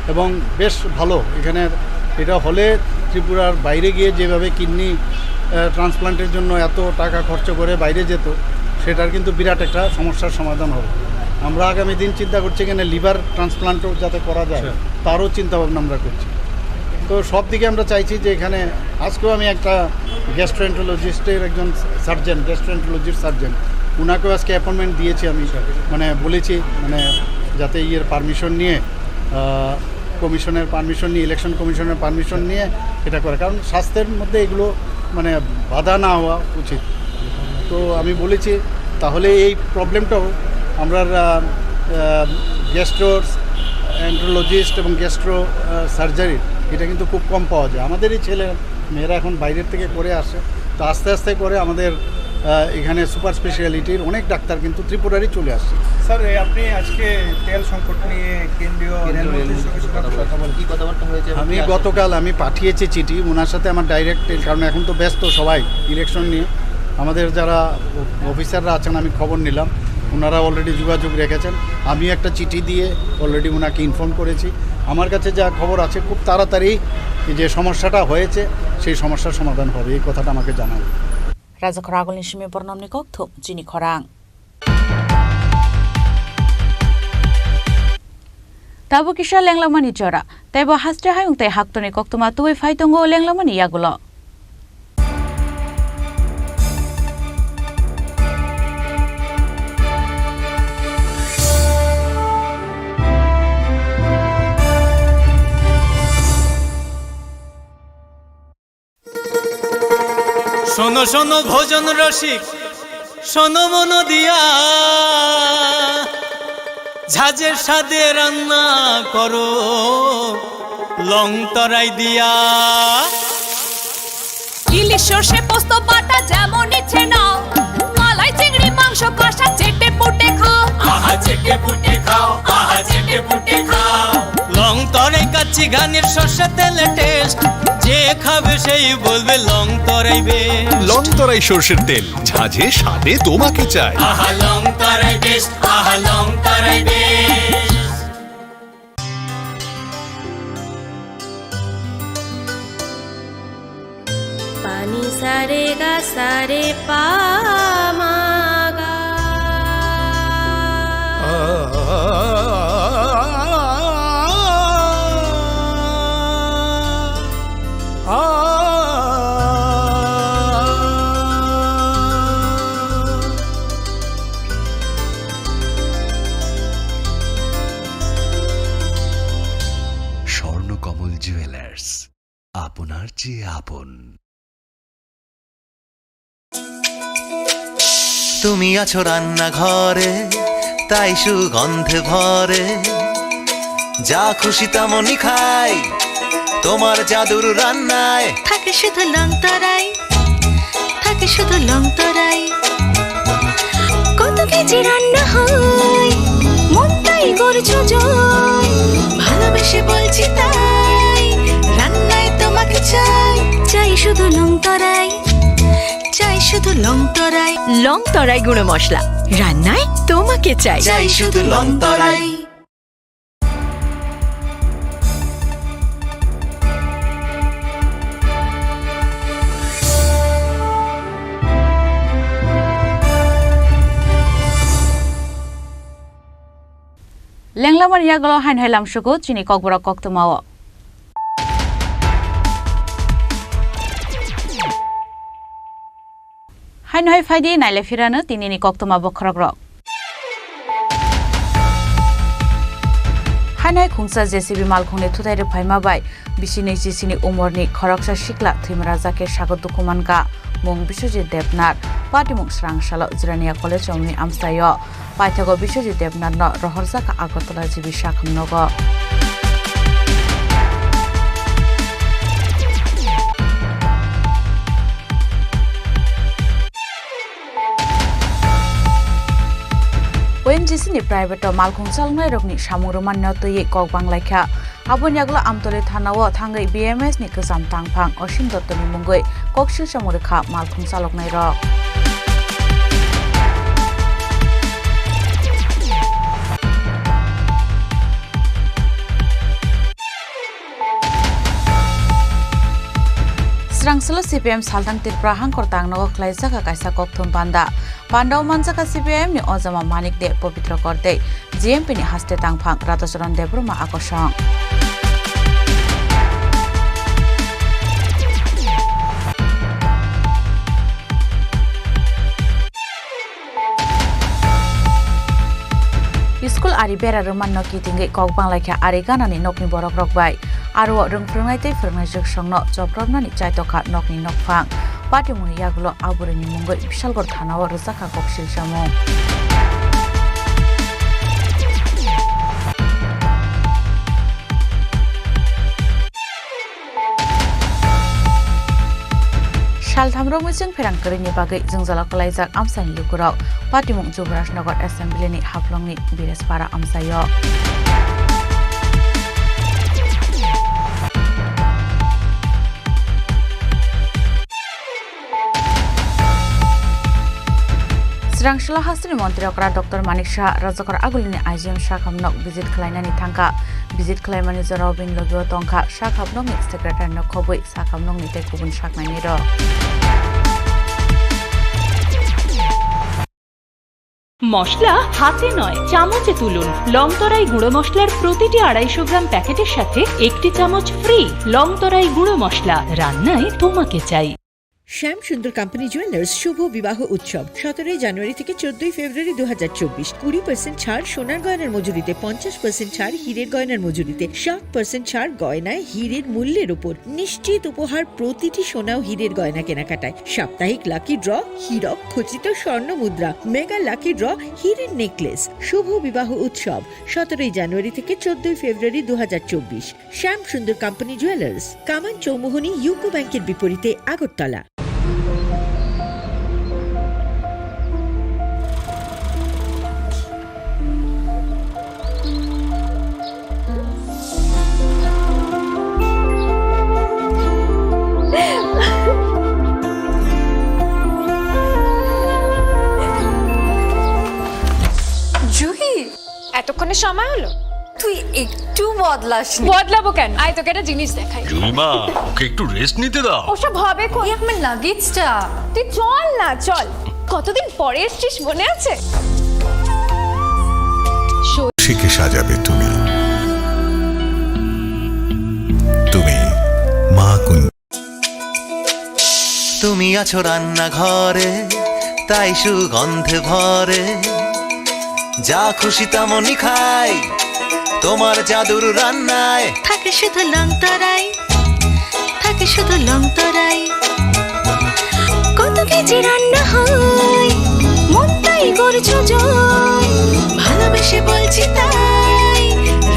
এবং বেশ ভালো। এখানে এটা হলে ত্রিপুরার বাইরে গিয়ে যেভাবে কিডনি, আহ, ট্রান্সপ্লান্টের জন্য এত টাকা খরচ করে বাইরে যেত, সেটার কিন্তু বিরাট একটা সমস্যার সমাধান হবে। আমরা আগামী দিন চিন্তা করছি এখানে লিভার ট্রান্সপ্লান্টও যাতে করা যায়, আচ্ছা। তারও চিন্তা ভাবনা আমরা করছি। তো সব দিকে আমরা চাইছি যে এখানে, আজকেও আমি একটা গ্যাস্ট্রোএন্টারোলজিস্টের একজন সার্জন, গ্যাস্ট্রোএন্টারোলজির সার্জন, ওনাকেও আজকে অ্যাপয়েন্টমেন্ট দিয়েছি আমি, আচ্ছা। মানে বলেছি, মানে যাতে ইয়ের পারমিশন নিয়ে, আহ, কমিশনের পারমিশন নিয়ে, ইলেকশন কমিশনের পারমিশন নিয়ে এটা করে, কারণ স্বাস্থ্যের মধ্যে এগুলো মানে বাধা না হওয়া উচিত। তো আমি বলেছি, তাহলে এই প্রবলেমটাও আমরা, আহ, আহ, গ্যাস্ট্রো এন্টারোলজিস্ট এবং গ্যাস্ট্রো, আহ, সার্জারি, এটা কিন্তু খুব কম পাওয়া যায়। আমাদেরই ছেলে মেয়েরা এখন বাইরের থেকে করে আসে, তো আস্তে আস্তে করে আমাদের, আহ, এখানে সুপার স্পেশালিটির অনেক ডাক্তার কিন্তু ত্রিপুরারই চলে আসছে। স্যার, এই আপনি আজকে তেল সংকট নিয়ে কেন্দ্রীয় কেন্দ্রীয় রেলমন্ত্রীর সঙ্গে রেলমন্ত্রীর সঙ্গে কথা বলেন। কথা বলেন। কি কথাবার্তা হয়েছে এবং আমি কি আশা? গতকাল আমি পাঠিয়েছি চিঠি ওনার সাথে, আমার ডাইরেক্ট, কারণ এখন তো ব্যস্ত সবাই ইলেকশন নিয়ে। আমাদের যারা অফিসাররা আছেন, আমি খবর নিলাম, ওনারা অলরেডি যোগাযোগ রেখেছেন। আমি একটা চিঠি দিয়ে অলরেডি ওনাকে ইনফর্ম করেছি আমার কাছে যা খবর আছে, খুব তাড়াতাড়ি এই যে সমস্যাটা হয়েছে, সেই সমস্যার সমাধান হবে, এই কথাটা আমাকে জানান। Rajakhor agulni simi bornomni kokthum chini khorang. Tabuk kisa lenglamani jora, teibo haste hayung tei haktorni koktwma tubui phai tongo lenglamani yagulo. শোনো শোনো ভোজন রসিক, শোনো মন দিয়া, ঝাঁঝের স্বাদে রান্না করো লং তরাই দিয়া। ইলিশ সর্ষে পোস্ত বাটা যেমন ইচ্ছে নাও, মালাই চিংড়ি মাংস কষা চেটে পুটে খাও। আহা চেটে পুটে খাও, আহা চেটে পুটে খাও। লং তরাই কাচ্চি ঘানির সর্ষে তেলে টেস্ট, যে খাবে সেই বলবে Longtharai best. Longtharai সর্ষের তেল, ঝাঁঝে স্বাদে তোমাকে চাই। আহা লং তরাই বেস্ট, আহা Longtharai best. Pani sare ga sare pa ma ga. Swarnakamal jewellers, আপনার চেয়ে আপন। তুমি আছো রান্নাঘরে, তাই সুগন্ধে ভরে। যা খুশি তেমনই খাই, তোমার জাদুর রান্নায়। থাকে শুধু লং তরাই, থাকে শুধু লং তরাই। কত কেজি রান্না হয়, মনটাই করছো জয়। ভালোবেসে বলছি তাই, রান্নায় তোমাকে চাই। চাই শুধু লং তরাই, চাই শুধু লং তরাই। লং তরাই গুঁড়ো মশলা, রান্নায় তোমাকে চাই। চাই শুধু লং তরাই। Lenglamani yagulo haino hai lamsugo chini kokborok koktwmao. Haino hai phaidi naile phirano tinini koktwma bokhorokrok. Haino hai khungsa J C B malkhungni thutai rwphaima bai bisi nui chisini umorni khoroksa sikla thwimara jake sago dukhu mankha. Mung Biswajit Debnath, patimung srang salo Jirania College romni amchaio. Paithago Biswajit Debnathno rohorjakha Agartala G B sakham nogo. O N G C ni private o malkhung chaloknairokni samung rwmani no twiwi kok banglaikha. Aboni yagulo Amtoli thana o thangwi B M S ni kwcham tangphang Osim Dotto ni mungwi koksil samung rwkha malkhung chaloknairok. Srangsalo C P M Salthang Tripura hangkor tangnogo khlaijak kaisa kokthum panda. Pandao manjak C P M ni ojama Manik De, Pobitro Kor tei G M P ni haste tangphang Radhacharan Debbarma akosong. School ari bera rwmani no kitingwi kok banglaikha ari ganani nokni borokrok bai. Aro o rwng phwrwngnai tei phwrwngnaijwksongno chopropnani chaitokha nokni nokphang. Patimungni yagulo aborokni mungwi Bisalgor thanao rwjakha koksil samung. Salthamrok mwichwng pherang kwrwini bagwi jwngjalo kwlaijak amchaini lukurok. Patimung Jubrajnagar Assembly ni Haflongni Birespara amchaio. Rangsalo hasteni montri okra Doctor Manik Saha Rajakor Agulini I G M sakhamnok visit khlainani thangkha. Visit khlaimani jorao bini logio tongkha sakhamnokni secretary no khobwi sakhamnokni tei kubun saknainirok. মশলা হাতে নয়, চামচে তুলুন। লংতরাই গুঁড়ো মশলার প্রতিটি আড়াইশো গ্রাম প্যাকেটের সাথে একটি চামচ ফ্রি। লংতরাই গুঁড়ো মশলা, রান্নায় তোমাকে চাই। শ্যাম সুন্দর কোম্পানি জুয়েলার্স শুভ বিবাহ উৎসব সতেরোই জানুয়ারি থেকে চোদ্দই ফেব্রুয়ারি দু হাজার চব্বিশ। কুড়ি পার্সেন্ট ছাড় সোনার গয়নার মজুরিতে, পঞ্চাশ পার্সেন্ট ছাড় হীরের গয়নার মজুরিতে, সাত পার্সেন্ট ছাড় গয়নায় হীরের মূল্যের উপর। নিশ্চিত উপহার প্রতিটি সোনা ও হীরের গয়না কেনাকাটায়। সাপ্তাহিক লাকি ড্র, হীরক খচিত স্বর্ণ মুদ্রা, মেগা লাকি ড্র, হীরের নেকলেস। শুভ বিবাহ উৎসব সতেরোই জানুয়ারি থেকে চোদ্দই ফেব্রুয়ারি দু হাজার চব্বিশ। শ্যাম সুন্দর কোম্পানি জুয়েলার্স, কামান চৌমুহনী ইউকো ব্যাংকের বিপরীতে, আগরতলা। জুহি, এতক্ষণে সময় হলো? তুই একটু বদলাসনি। বদলাবো কেন? আয়, তোকে একটা জিনিস দেখাই। জুইমা, ওকে একটু রেস্ট নিতে দাও। ওসব হবে কোন? এই আমার লাগেজটা। তুই চল না, চল। কতদিন পরে এসছিস, মনে আছে? শিখে সাজাবে তুমি। তুমি মা কোন তুমি আছো রান্নাঘরে, তাই সুগন্ধে ভরে। যা খুশি তেমনই খাই, তোমার জাদুর রান্নায়। থাকে শুধু লংতরাই, থাকে শুধু লংতরাই। কত কেজি রান্না হয়, মনটাই করছো জয়। ভালোবেসে বলছি তাই,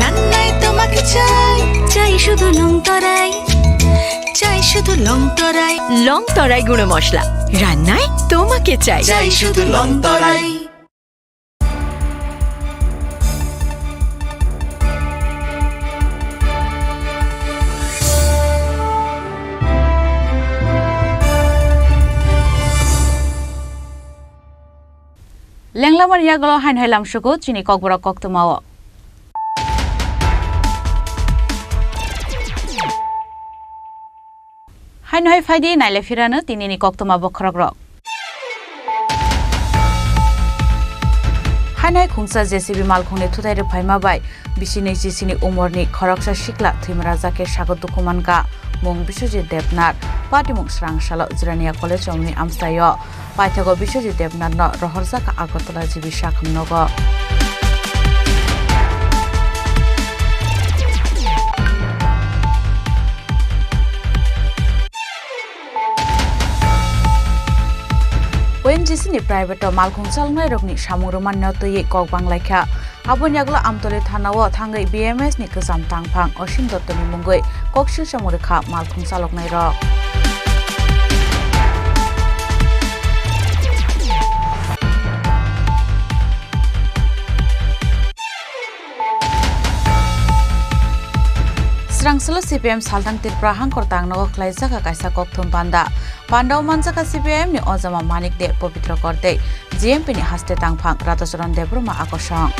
রান্নায় তোমাকে চাই। চাই শুধু লংতরাই, চাই শুধু লংতরাই। লংতরাই গুঁড়ো মশলা, রান্নায় তোমাকে চাই। চাই শুধু লংতরাই। Lenglamani yagulo haino hai lamsugo chini kokborok koktwmao. Haino hai phaidi naile phirano tinini koktwma bokhorokrok. Haino hai khungsa J C B malkhungni thutai rwphaima bai bisi nui chisini umorni khoroksa sikla thwimara jake sago dukhu mankha, mung Biswajit Debnath, patimung swrang salo Jirania College romni amchaio. Paithago Biswajit Debnathno rohorjakha Agartala G B sakhamnogo. O N G C ni private o malkhung chaloknairokni samung rwmano twiwi kok banglaikha. Aboni yagulo Amtoli thana o thangwi B M S ni kwcham tangphang Osim Dotto ni mungwi koksil chamung rwkha malkhung chaloknai rok. Swrang salo C P M Salthang Tripura hangkor tangnogo khlaijakha kaisa kokthum panda. Pandao manjakha C P I M ni ojama Manik De, Pobitro Kortei, G M P ni haste tangphang Radhacharan Debbarma akosong.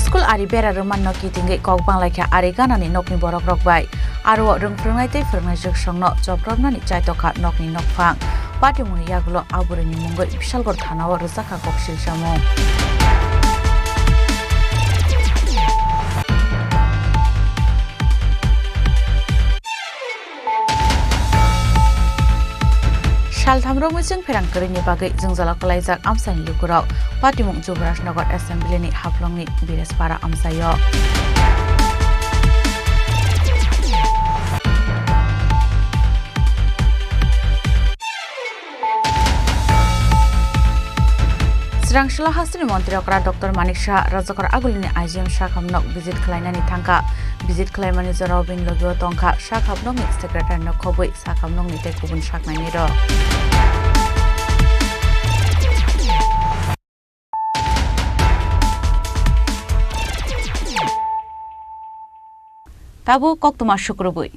School ari bera rwmanno kitingwi kok banglaikha ari ganani nokni borokrok bai. Aro o rwng phwrwngnai tei phwrwngnai jwksongno chopropnani chaitokha nokni nokphang. Patimungni yagulo a bwrwini mungwi Bishalgarh thanao rwjakha koksil chamung. Saltham romwi chwng pherang kwrwini bagwi jwngjalo kwlaijak amchaini lukurok. Patimung Jubrajnagar Assembly ni Haflongni Birajpara amchaio. Swrang salo hasteni montri okra Doctor Manik Saha Rajakor Agulini I G M sakhamnok visit khlainani thangkha. Visit khlaimani jorao bini logio tongkha sakhamnokni secretary no khobwi sakhamnokni tei kubun saknainirok. Tabuk koktwma sukrubwi.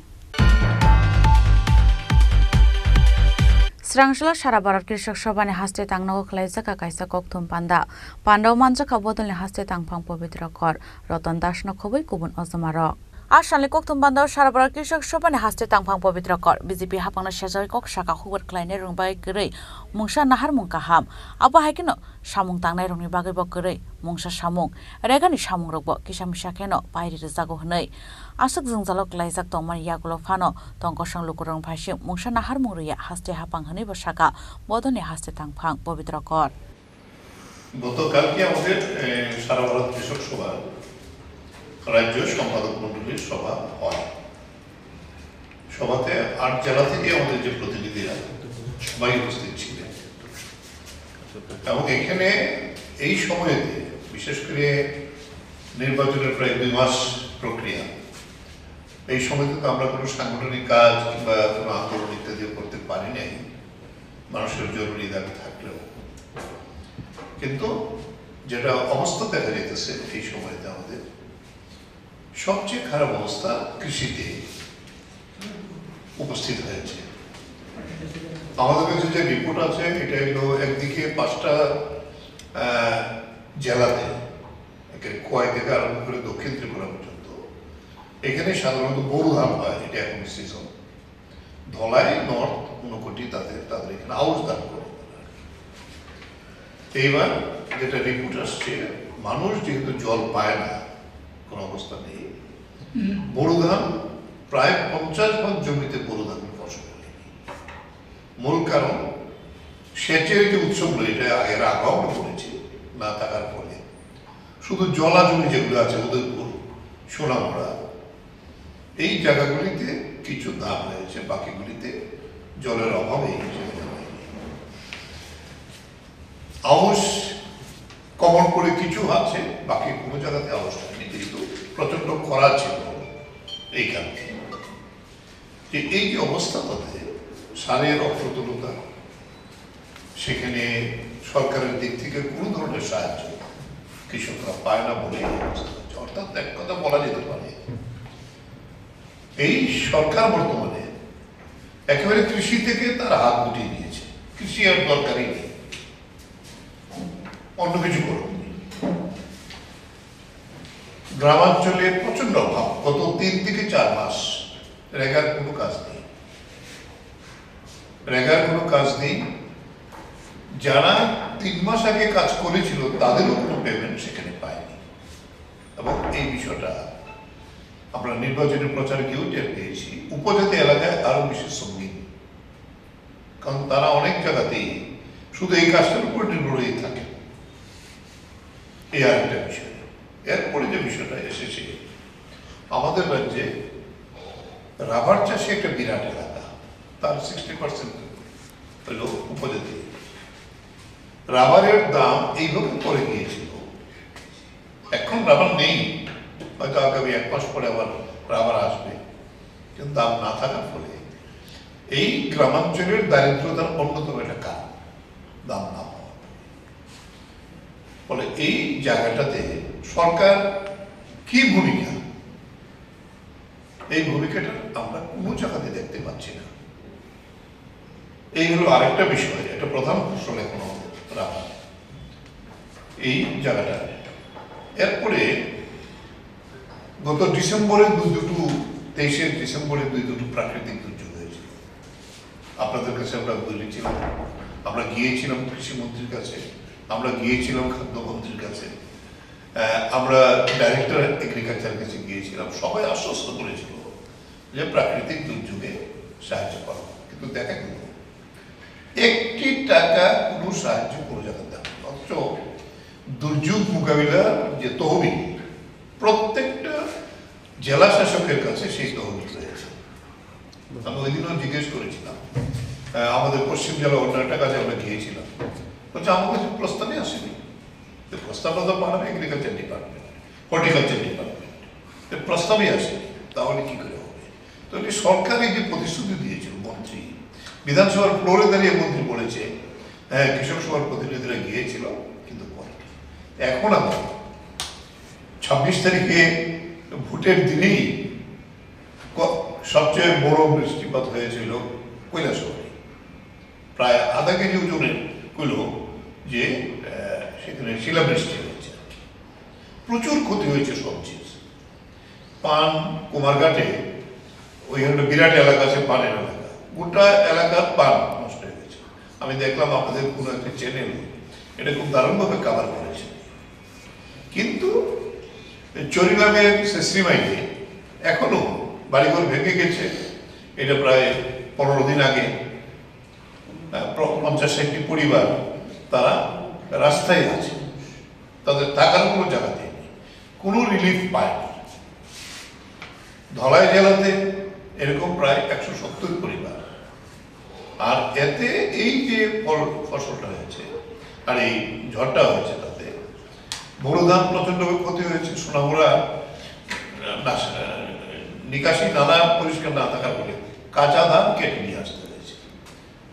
Srangsola Sara Bharat Krishak Sabhani haste tangnogo khwlaijak kaisa kokthum panda. Pandao manjakha bodolni haste tangphang Pabitra Kor, Ratan Dasno khobwi kubun ojomarok. A salni kokthum panda Sara Bharat Krishak Sabhani haste tangphang Pabitra Kor B J P haphangno sejagwi kok saka hubor khlainai rwngbai kwrwi mungsa naharmung kaham. Abo hai kheno samung tangnairokni bagwibo kwrwi mungsa samung, regani samungrokbo kisa misa kheno pairi rwjago hwnwi aswk jwngjalo klaijak tongmani yagulo phano tongkosong lukurokni phaising mungsa naharmung rwya haste haphang hwnwibo saka bodolni haste tangphang Pabitra Kor. গতকালকে আমাদের, এ, সারা ভারত কৃষক সভা রাজ্য সম্পাদক মণ্ডলীর সভা হয়। সভাতে আট জেলা থেকে আমাদের যে প্রতিনিধিরা সবাই উপস্থিত ছিলেন এবং এখানে এই সময়তে বিশেষ করে নির্বাচনের প্রায় দুই মাস প্রক্রিয়া, এই সময়তে তো আমরা কোনো সাংগঠনিক কাজ কিংবা কোনো আন্দোলন ইত্যাদিও করতে পারি নাই, মানুষের জরুরি দাবি থাকলেও। কিন্তু যেটা অবস্থা দেখা যাইতেছে এই সময়তে আমাদের সবচেয়ে খারাপ অবস্থা কৃষিতে উপস্থিত হয়েছে। আমাদের কাছে যে রিপোর্ট আছে, এটা হলো একদিকে পাঁচটা, আহ, জেলাতে, একে খোয়াই থেকে আরম্ভ করে দক্ষিণ ত্রিপুরা পর্যন্ত, এখানে সাধারণত বোরো ধান হয়, এটা এখন সিজন। ধলাই, নর্থ, ঊনকোটি তাদের, তাদের এখানে আউশ ধান করে। এইবার যেটা রিপোর্ট আসছে, মানুষ যেহেতু জল পায় না, কোনো অবস্থা নেই, হুম। বোরো ধান প্রায় পঞ্চাশ ভাগ জমিতে বোরো ধান ফসল হয়নি। মূল কারণ সেচের যে উৎসগুলো, এটা এর আগেও আমরা বলেছি, না থাকার ফলে শুধু জলা জমি যেগুলো আছে, উদয়পুর, সোনামুড়া, এই জায়গাগুলিতে কিছু ধান হয়েছে, বাকিগুলিতে জলের অভাবে এই জায়গাটা হয়নি। আউশ কমন করে কিছু আছে, বাকি কোনো জায়গাতে আউশ হয়নি, যেহেতু প্রচণ্ড খরা ছিল এইখানে। যে এই যে অবস্থা তাতে সারের অপ্রতুলতা, সেখানে সরকারের দিক থেকে কোনো ধরনের সাহায্য কৃষকরা পায় না বলে এই অবস্থা হচ্ছে। অর্থাৎ এক কথা বলা যেতে পারে, এই সরকার বর্তমানে একেবারে কৃষি থেকে তার হাত গুটিয়ে দিয়েছে, কৃষি আর দরকারই নেই, অন্য কিছু করুন। গ্রামাঞ্চলে প্রচণ্ড অভাব, গত তিন থেকে চার মাস রেগার কোনো কাজ নেই, রেগার কোনো কাজ নেই। যারা তিন মাস আগে কাজ করেছিল, তাদেরও কোনো পেমেন্ট সেখানে পায়নি। এবং এই বিষয়টা আমরা নির্বাচনী প্রচারে গিয়েও টের পেয়েছি, উপজাতি এলাকায় আরো বেশি সঙ্গীন, কারণ তারা অনেক জায়গাতেই শুধু এই কাজটার উপর নির্ভর হয়ে থাকে। এই আরেকটা বিষয়। এরপরে যে বিষয়টা এসেছে, আমাদের রাজ্যে রাবার চাষে একটা বিরাট এলাকা, তার সিক্সটি পার্সেন্ট হলো উপজাতি। রাবারের দাম এইভাবে পড়ে গিয়েছিল, এখন রাবার নেই, হয়তো আগামী এক মাস পরে আবার রাবার আসবে, কিন্তু দাম না থাকার ফলে এই গ্রামাঞ্চলের দারিদ্রতার অন্যতম একটা কারণ দাম না পাওয়া। ফলে এই জায়গাটাতে সরকার কি ভূমিকা, এই ভূমিকাটা আমরা কোনো জায়গাতে দেখতে পাচ্ছি না। এই হলো আরেকটা বিষয়, একটা প্রধান ফসল এখন আমাদের রাবার, এই জায়গাটা। এরপরে গত ডিসেম্বরে দুই দুটো, তেইশে ডিসেম্বরে দুই দুটো প্রাকৃতিক দুর্যোগ হয়েছিল। আপনাদের কাছে আমরা বলেছিলাম, আমরা গিয়েছিলাম কৃষি মন্ত্রীর কাছে, আমরা গিয়েছিলাম খাদ্য মন্ত্রীর কাছে, আহ, আমরা ডাইরেক্টর এগ্রিকালচার কাছে গিয়েছিলাম, সবাই আশ্বস্ত করেছিল যে প্রাকৃতিক দুর্যোগে সাহায্য করা হবে। কিন্তু দেখা গেল একটি টাকা কোনো সাহায্য কোনো জায়গাতে দেওয়া হয়নি। অথচ দুর্যোগ মোকাবিলার যে তহবিল, প্রত্যেকটা জেলা শাসকের কাছে সেই তহবিল রয়েছে। আমি ওই দিনও জিজ্ঞেস করেছিলাম, আহ, আমাদের পশ্চিম জেলা উন্নয়নটার কাছে আমরা গিয়েছিলাম, বলছে, "আমার কাছে প্রস্তাবই আসেনি।" তো প্রস্তাবটা তো পাঠাবে এগ্রিকালচার ডিপার্টমেন্ট, হর্টিকালচার ডিপার্টমেন্ট, তো প্রস্তাবই আসেনি, তাহলে কি করে হবে? তো এই সরকার এই যে প্রতিশ্রুতি দিয়েছিল মন্ত্রী, বিধানসভার ফ্লোরে দাঁড়িয়ে মন্ত্রী বলেছে, "হ্যাঁ, কৃষক সভার প্রতিনিধিরা গিয়েছিল, কিন্তু করেনি।" এখন আমরা ছাব্বিশ তারিখে ভোটের দিনেই সবচেয়ে বড় বৃষ্টিপাত হয়েছিল কৈলাসহরে, প্রায় আধা কেজি ওজনের কুলো যে আহ, সেখানে শিলাবৃষ্টি হয়েছে। প্রচুর ক্ষতি হয়েছে সবজির। পান, কুমারঘাটে ওইখানে একটা বিরাট এলাকা আছে, পানের এলাকা, গোটা এলাকার পান নষ্ট হয়ে গেছে। আমি দেখলাম আপনাদের কোনো একটা চ্যানেল এটা খুব দারুণভাবে কভার করেছে। কিন্তু চরিলামের শ্রীমাইতে এখনো বাড়িঘর ভেঙে গেছে। এটা প্রায় পনেরো দিন আগে। আহ, প্র- পঞ্চাশ ষাটটি পরিবার তারা রাস্তায় আছে, তাদের থাকার কোনো জায়গা নেই, কোনো রিলিফ পায়নি। ধলাই জেলাতে এরকম প্রায় একশো সত্তর পরিবার। আর এতে এই যে ফল ফসলটা হয়েছে আর এই ঝড়টা হয়েছে, তাতে বোরো ধান প্রচণ্ডভাবে ক্ষতি হয়েছে। সোনামুড়া, আহ, নাস- আহ, নিকাশি নালা পরিষ্কার না থাকার ফলে কাঁচা ধান কেটে নিয়ে আসতে হয়েছে।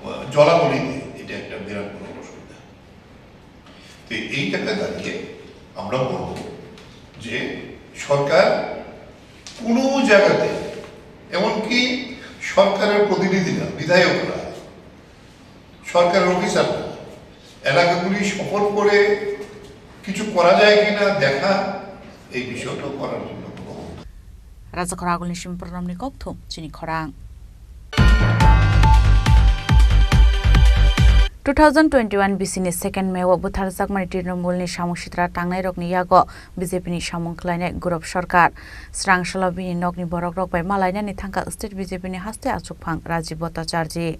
আহ, জলাবলিতে এটা একটা বিরাট বড় অসুবিধা। তো এই জায়গায় দাঁড়িয়ে আমরা বলব যে সরকার কোনো জায়গাতে, এমনকি সরকারের প্রতিনিধিরা, বিধায়করা, সরকারের অফিসাররা এলাকাগুলি সফর করে কিছু করা যায় কিনা দেখা, এই বিষয়টাও করার জন্য কোনো Rajakhor agulni simi pronomni kokthum chini khorang. Two thousand twenty-one bisini second May o butharjakmani Trinamool ni samung sitra tangnairokni yago B J P ni samung khlainai Gurop Sarkar. Srang salo bini nokni borokrok bai malainani thangkha state B J P ni haste achukphang Rajiv Bhattacharjee.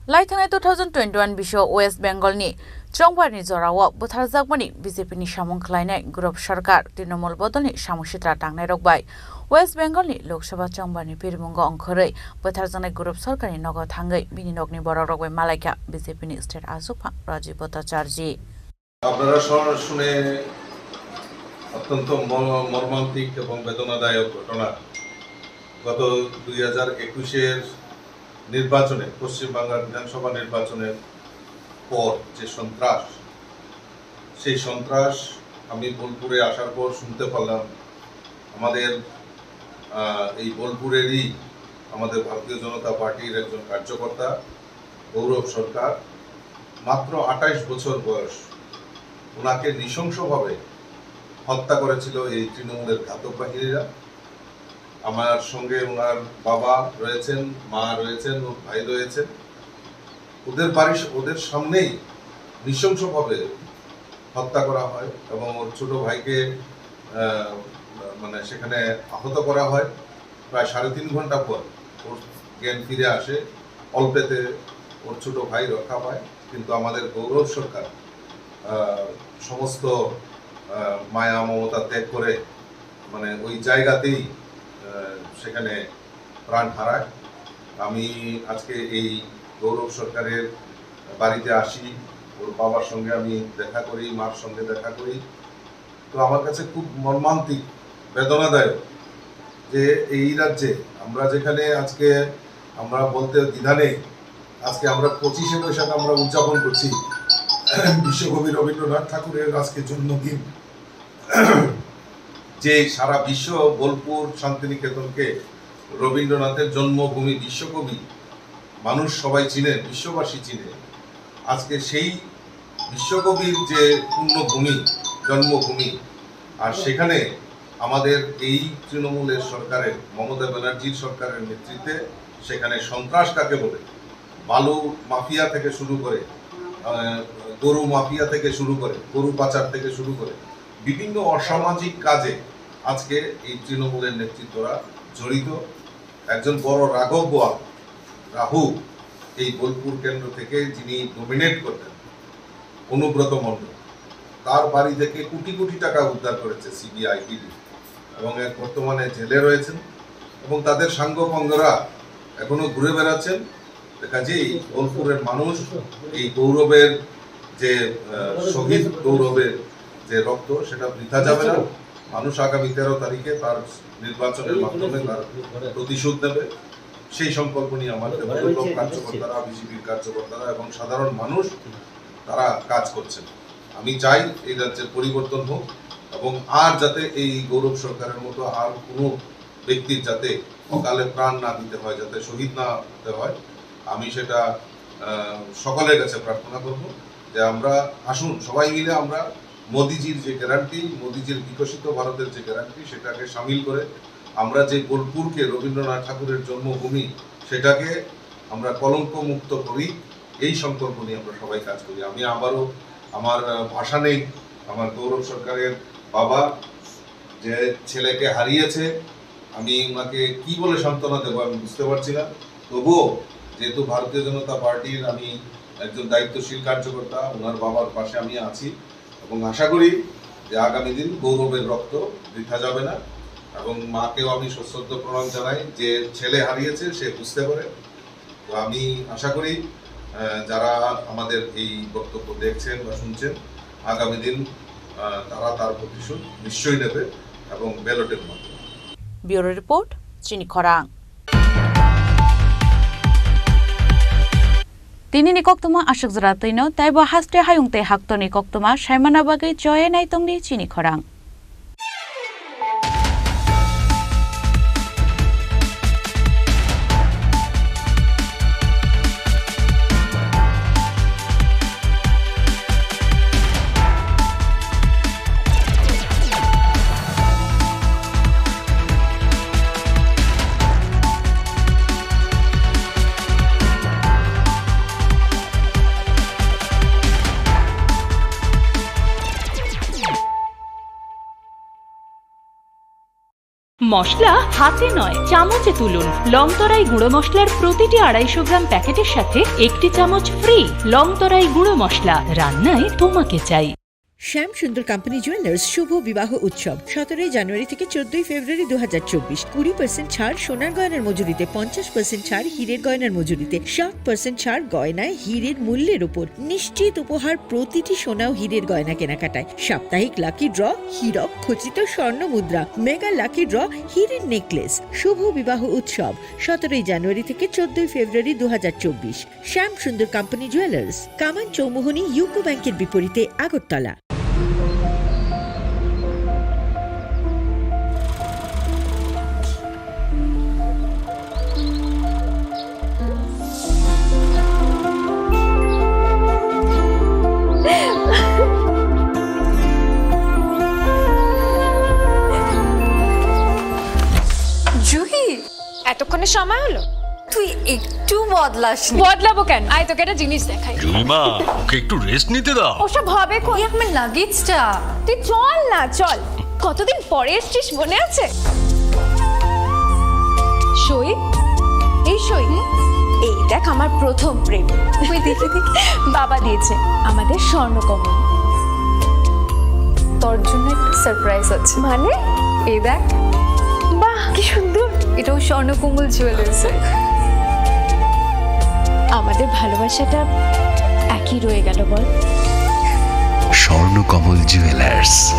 Lai thangnai two thousand twenty-one bisio West Bengal ni Chongbarni jorao butharjakmani B J P ni samung khlainai Gurop Sarkar Trinamool bodolni samung sitra tangnairok bai West Bengal ni Lok Sabha Chongbarni pirimungo ongkhorwi butharjaknai Gurop Sarkarni nogo thangwi bini nokni borokrok bai malaikha B J P ni state achukphang Rajiv Bhattacharjee. আপনারা শ- শুনে অত্যন্ত ম- মর্মান্তিক এবং বেদনাদায়ক ঘটনা। গত দুই হাজার একুশের নির্বাচনে, পশ্চিমবাংলার বিধানসভা নির্বাচনের পর যে সন্ত্রাস, সেই সন্ত্রাস আমি বোলপুরে আসার পর শুনতে পারলাম। আমাদের, আহ, এই বোলপুরেরই আমাদের ভারতীয় জনতা পার্টির একজন কার্যকর্তা গৌরব সরকার, মাত্র আঠাশ বছর বয়স, ওনাকে নৃশংসভাবে হত্যা করেছিল এই তৃণমূলের ঘাতক বাহিনীরা। আমার সঙ্গে ওনার বাবা রয়েছেন, মা রয়েছেন, ওর ভাই রয়েছেন। ওদের বাড়ির, ওদের সামনেই নৃশংসভাবে হত্যা করা হয় এবং ওর ছোট ভাইকে, আহ, মানে, সেখানে আহত করা হয়। প্রায় সাড়ে তিন ঘন্টা পর ওর জ্ঞান ফিরে আসে। অল্পেতে ওর ছোট ভাই রক্ষা পায়, কিন্তু আমাদের গৌরব সরকার, আহ, সমস্ত, আহ, মায়া মমতা ত্যাগ করে, মানে, ওই জায়গাতেই, আহ, সেখানে প্রাণ হারায়। আমি আজকে এই গৌরব সরকারের বাড়িতে আসি, ওর বাবার সঙ্গে আমি দেখা করি, মার সঙ্গে দেখা করি। তো আমার কাছে খুব মর্মান্তিক, বেদনাদায়ক যে এই রাজ্যে আমরা যেখানে আজকে, আমরা বলতে দ্বিধা নেই, আজকে আমরা পঁচিশে বৈশাখ আমরা উদযাপন করছি বিশ্বকবি রবীন্দ্রনাথ ঠাকুরের আজকে জন্মদিন। যে সারা বিশ্ব বোলপুর শান্তিনিকেতনকে রবীন্দ্রনাথের জন্মভূমি, বিশ্বকবি, মানুষ সবাই চিনে, বিশ্ববাসী চিনে। আজকে সেই বিশ্বকবির যে পুণ্যভূমি, জন্মভূমি, আর সেখানে আমাদের এই তৃণমূলের সরকারের, মমতা ব্যানার্জির সরকারের নেতৃত্বে সেখানে সন্ত্রাস কাকে বলে, বালু মাফিয়া থেকে শুরু করে, আহ, গরু মাফিয়া থেকে শুরু করে, গরু পাচার থেকে শুরু করে বিভিন্ন অসামাজিক কাজে আজকে এই তৃণমূলের নেতৃত্বরা জড়িত। একজন বড় রাঘব বোয়াল, রাহু, এই বোলপুর কেন্দ্র থেকে যিনি ডমিনেট করতেন, অনুব্রত মণ্ডল, তার বাড়ি থেকে কোটি কোটি টাকা উদ্ধার করেছে সিবিআই, ইডি, এবং এক বর্তমানে জেলে রয়েছেন। এবং তাদের সাঙ্গপাঙ্গরা এখনো ঘুরে বেড়াচ্ছেন। কাজেই বোলপুরের মানুষ এই গৌরবের যে, আহ, শহীদ গৌরবের যে রক্ত, সেটা বৃথা যাবে না। মানুষ আগামী তেরো তারিখে তার নির্বাচনের মাধ্যমে তার প্রতিশোধ নেবে। সেই সংকল্প নিয়ে আমাদের ব্লক কার্যকর্তারা, বিজেপির কার্যকর্তারা এবং সাধারণ মানুষ তারা কাজ করছেন। আমি চাই এই রাজ্যের পরিবর্তন হোক এবং আর যাতে এই গৌরব সরকারের মতো আর কোনো ব্যক্তির যাতে অকালে প্রাণ না দিতে হয়, যাতে শহীদ না হতে হয়, আমি সেটা, আহ, সকলের কাছে প্রার্থনা করব যে আমরা আসুন সবাই মিলে আমরা মোদিজির যে গ্যারান্টি, মোদিজির বিকশিত ভারতের যে গ্যারান্টি, সেটাকে সামিল করে আমরা যে বোলপুরকে রবীন্দ্রনাথ ঠাকুরের জন্মভূমি, সেটাকে আমরা কলঙ্ক মুক্ত করি, এই সংকল্প নিয়ে আমরা সবাই কাজ করি। আমি আবারও আমার, আহ, ভাষা নেই, আমার গৌরব সরকারের বাবা যে ছেলেকে হারিয়েছে, আমি ওনাকে কি বলে সান্ত্বনা দেবো আমি বুঝতে পারছি না। তবুও যেহেতু ভারতীয় জনতা পার্টির আমি একজন দায়িত্বশীল কার্যকর্তা, ওনার বাবার পাশে আমি আছি এবং আশা করি যে আগামী দিন গৌরবের রক্ত বৃথা যাবে না এবং মাকেও আমি সশ্রদ্ধ প্রণাম জানাই। যে ছেলে হারিয়েছে সে বুঝতে পারে। তো আমি আশা করি, আহ, যারা আমাদের এই বক্তব্য দেখছেন বা শুনছেন, আগামী দিন, আহ, তারা তার প্রতিশোধ নিশ্চয়ই নেবে এবং ব্যালটের মাধ্যমে। Bureau report, Chini Khorang. Tini ni koktwma aswk jora twino, taibo haste hayung tei haktorni koktwma saimana bagwi choye naitongdi Chini Khorang. মশলা হাতে নয়, চামচে তুলুন। লংতরাই গুঁড়ো মশলার প্রতিটি আড়াইশো গ্রাম প্যাকেটের সাথে একটি চামচ ফ্রি। লংতরাই গুঁড়ো মশলা, রান্নায় তোমাকে চাই। শ্যাম সুন্দর কোম্পানি জুয়েলার্স শুভ বিবাহ উৎসব সতেরোই জানুয়ারি থেকে চোদ্দই ফেব্রুয়ারি দু হাজার চব্বিশ। কুড়ি পার্সেন্ট ছাড় সোনার গয়নার মজুরিতে, পঞ্চাশ পার্সেন্ট ছাড় হীরের গয়নার মজুরিতে, সাত পার্সেন্ট ছাড় গয়নায় হীরের মূল্যের উপর। নিশ্চিত উপহার প্রতিটি সোনা ও হীরের গয়না কেনাকাটায়। সাপ্তাহিক লাকি ড্র, হীরক খচিত স্বর্ণ মুদ্রা, মেগা লাকি ড্র, হীরের নেকলেস। শুভ বিবাহ উৎসব সতেরোই জানুয়ারি থেকে চোদ্দই ফেব্রুয়ারি দু হাজার চব্বিশ। শ্যাম সুন্দর কোম্পানি জুয়েলার্স, কামান চৌমুহনী ইউকো ব্যাংকের বিপরীতে, আগরতলা। জুহি, এতক্ষণে সময় হলো? তুই একটু বদলাসনি। বদলাবো কেন? আয়, তোকে একটা জিনিস দেখাই। জুইমা, ওকে একটু রেস্ট নিতে দাও। ওসব হবে কই? এই আমার লাগেজটা। তুই চল না, চল। কতদিন পরে এসছিস, মনে আছে? সই, এই সই। এই দেখ, আমার প্রথম প্রেম। ওই দেখি, দেখি। বাবা দিয়েছে আমাদের স্বর্ণকমল। তোর জন্য একটা সারপ্রাইজ আছে। মানে? এই দেখ। বাহ, কি সুন্দর। এটাও স্বর্ণকমল জুয়েলার্স। আমাদের ভালোবাসাটা একই রয়ে গেল, বল? স্বর্ণকমল জুয়েলার্স,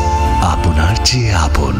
আপনার চেয়ে আপন।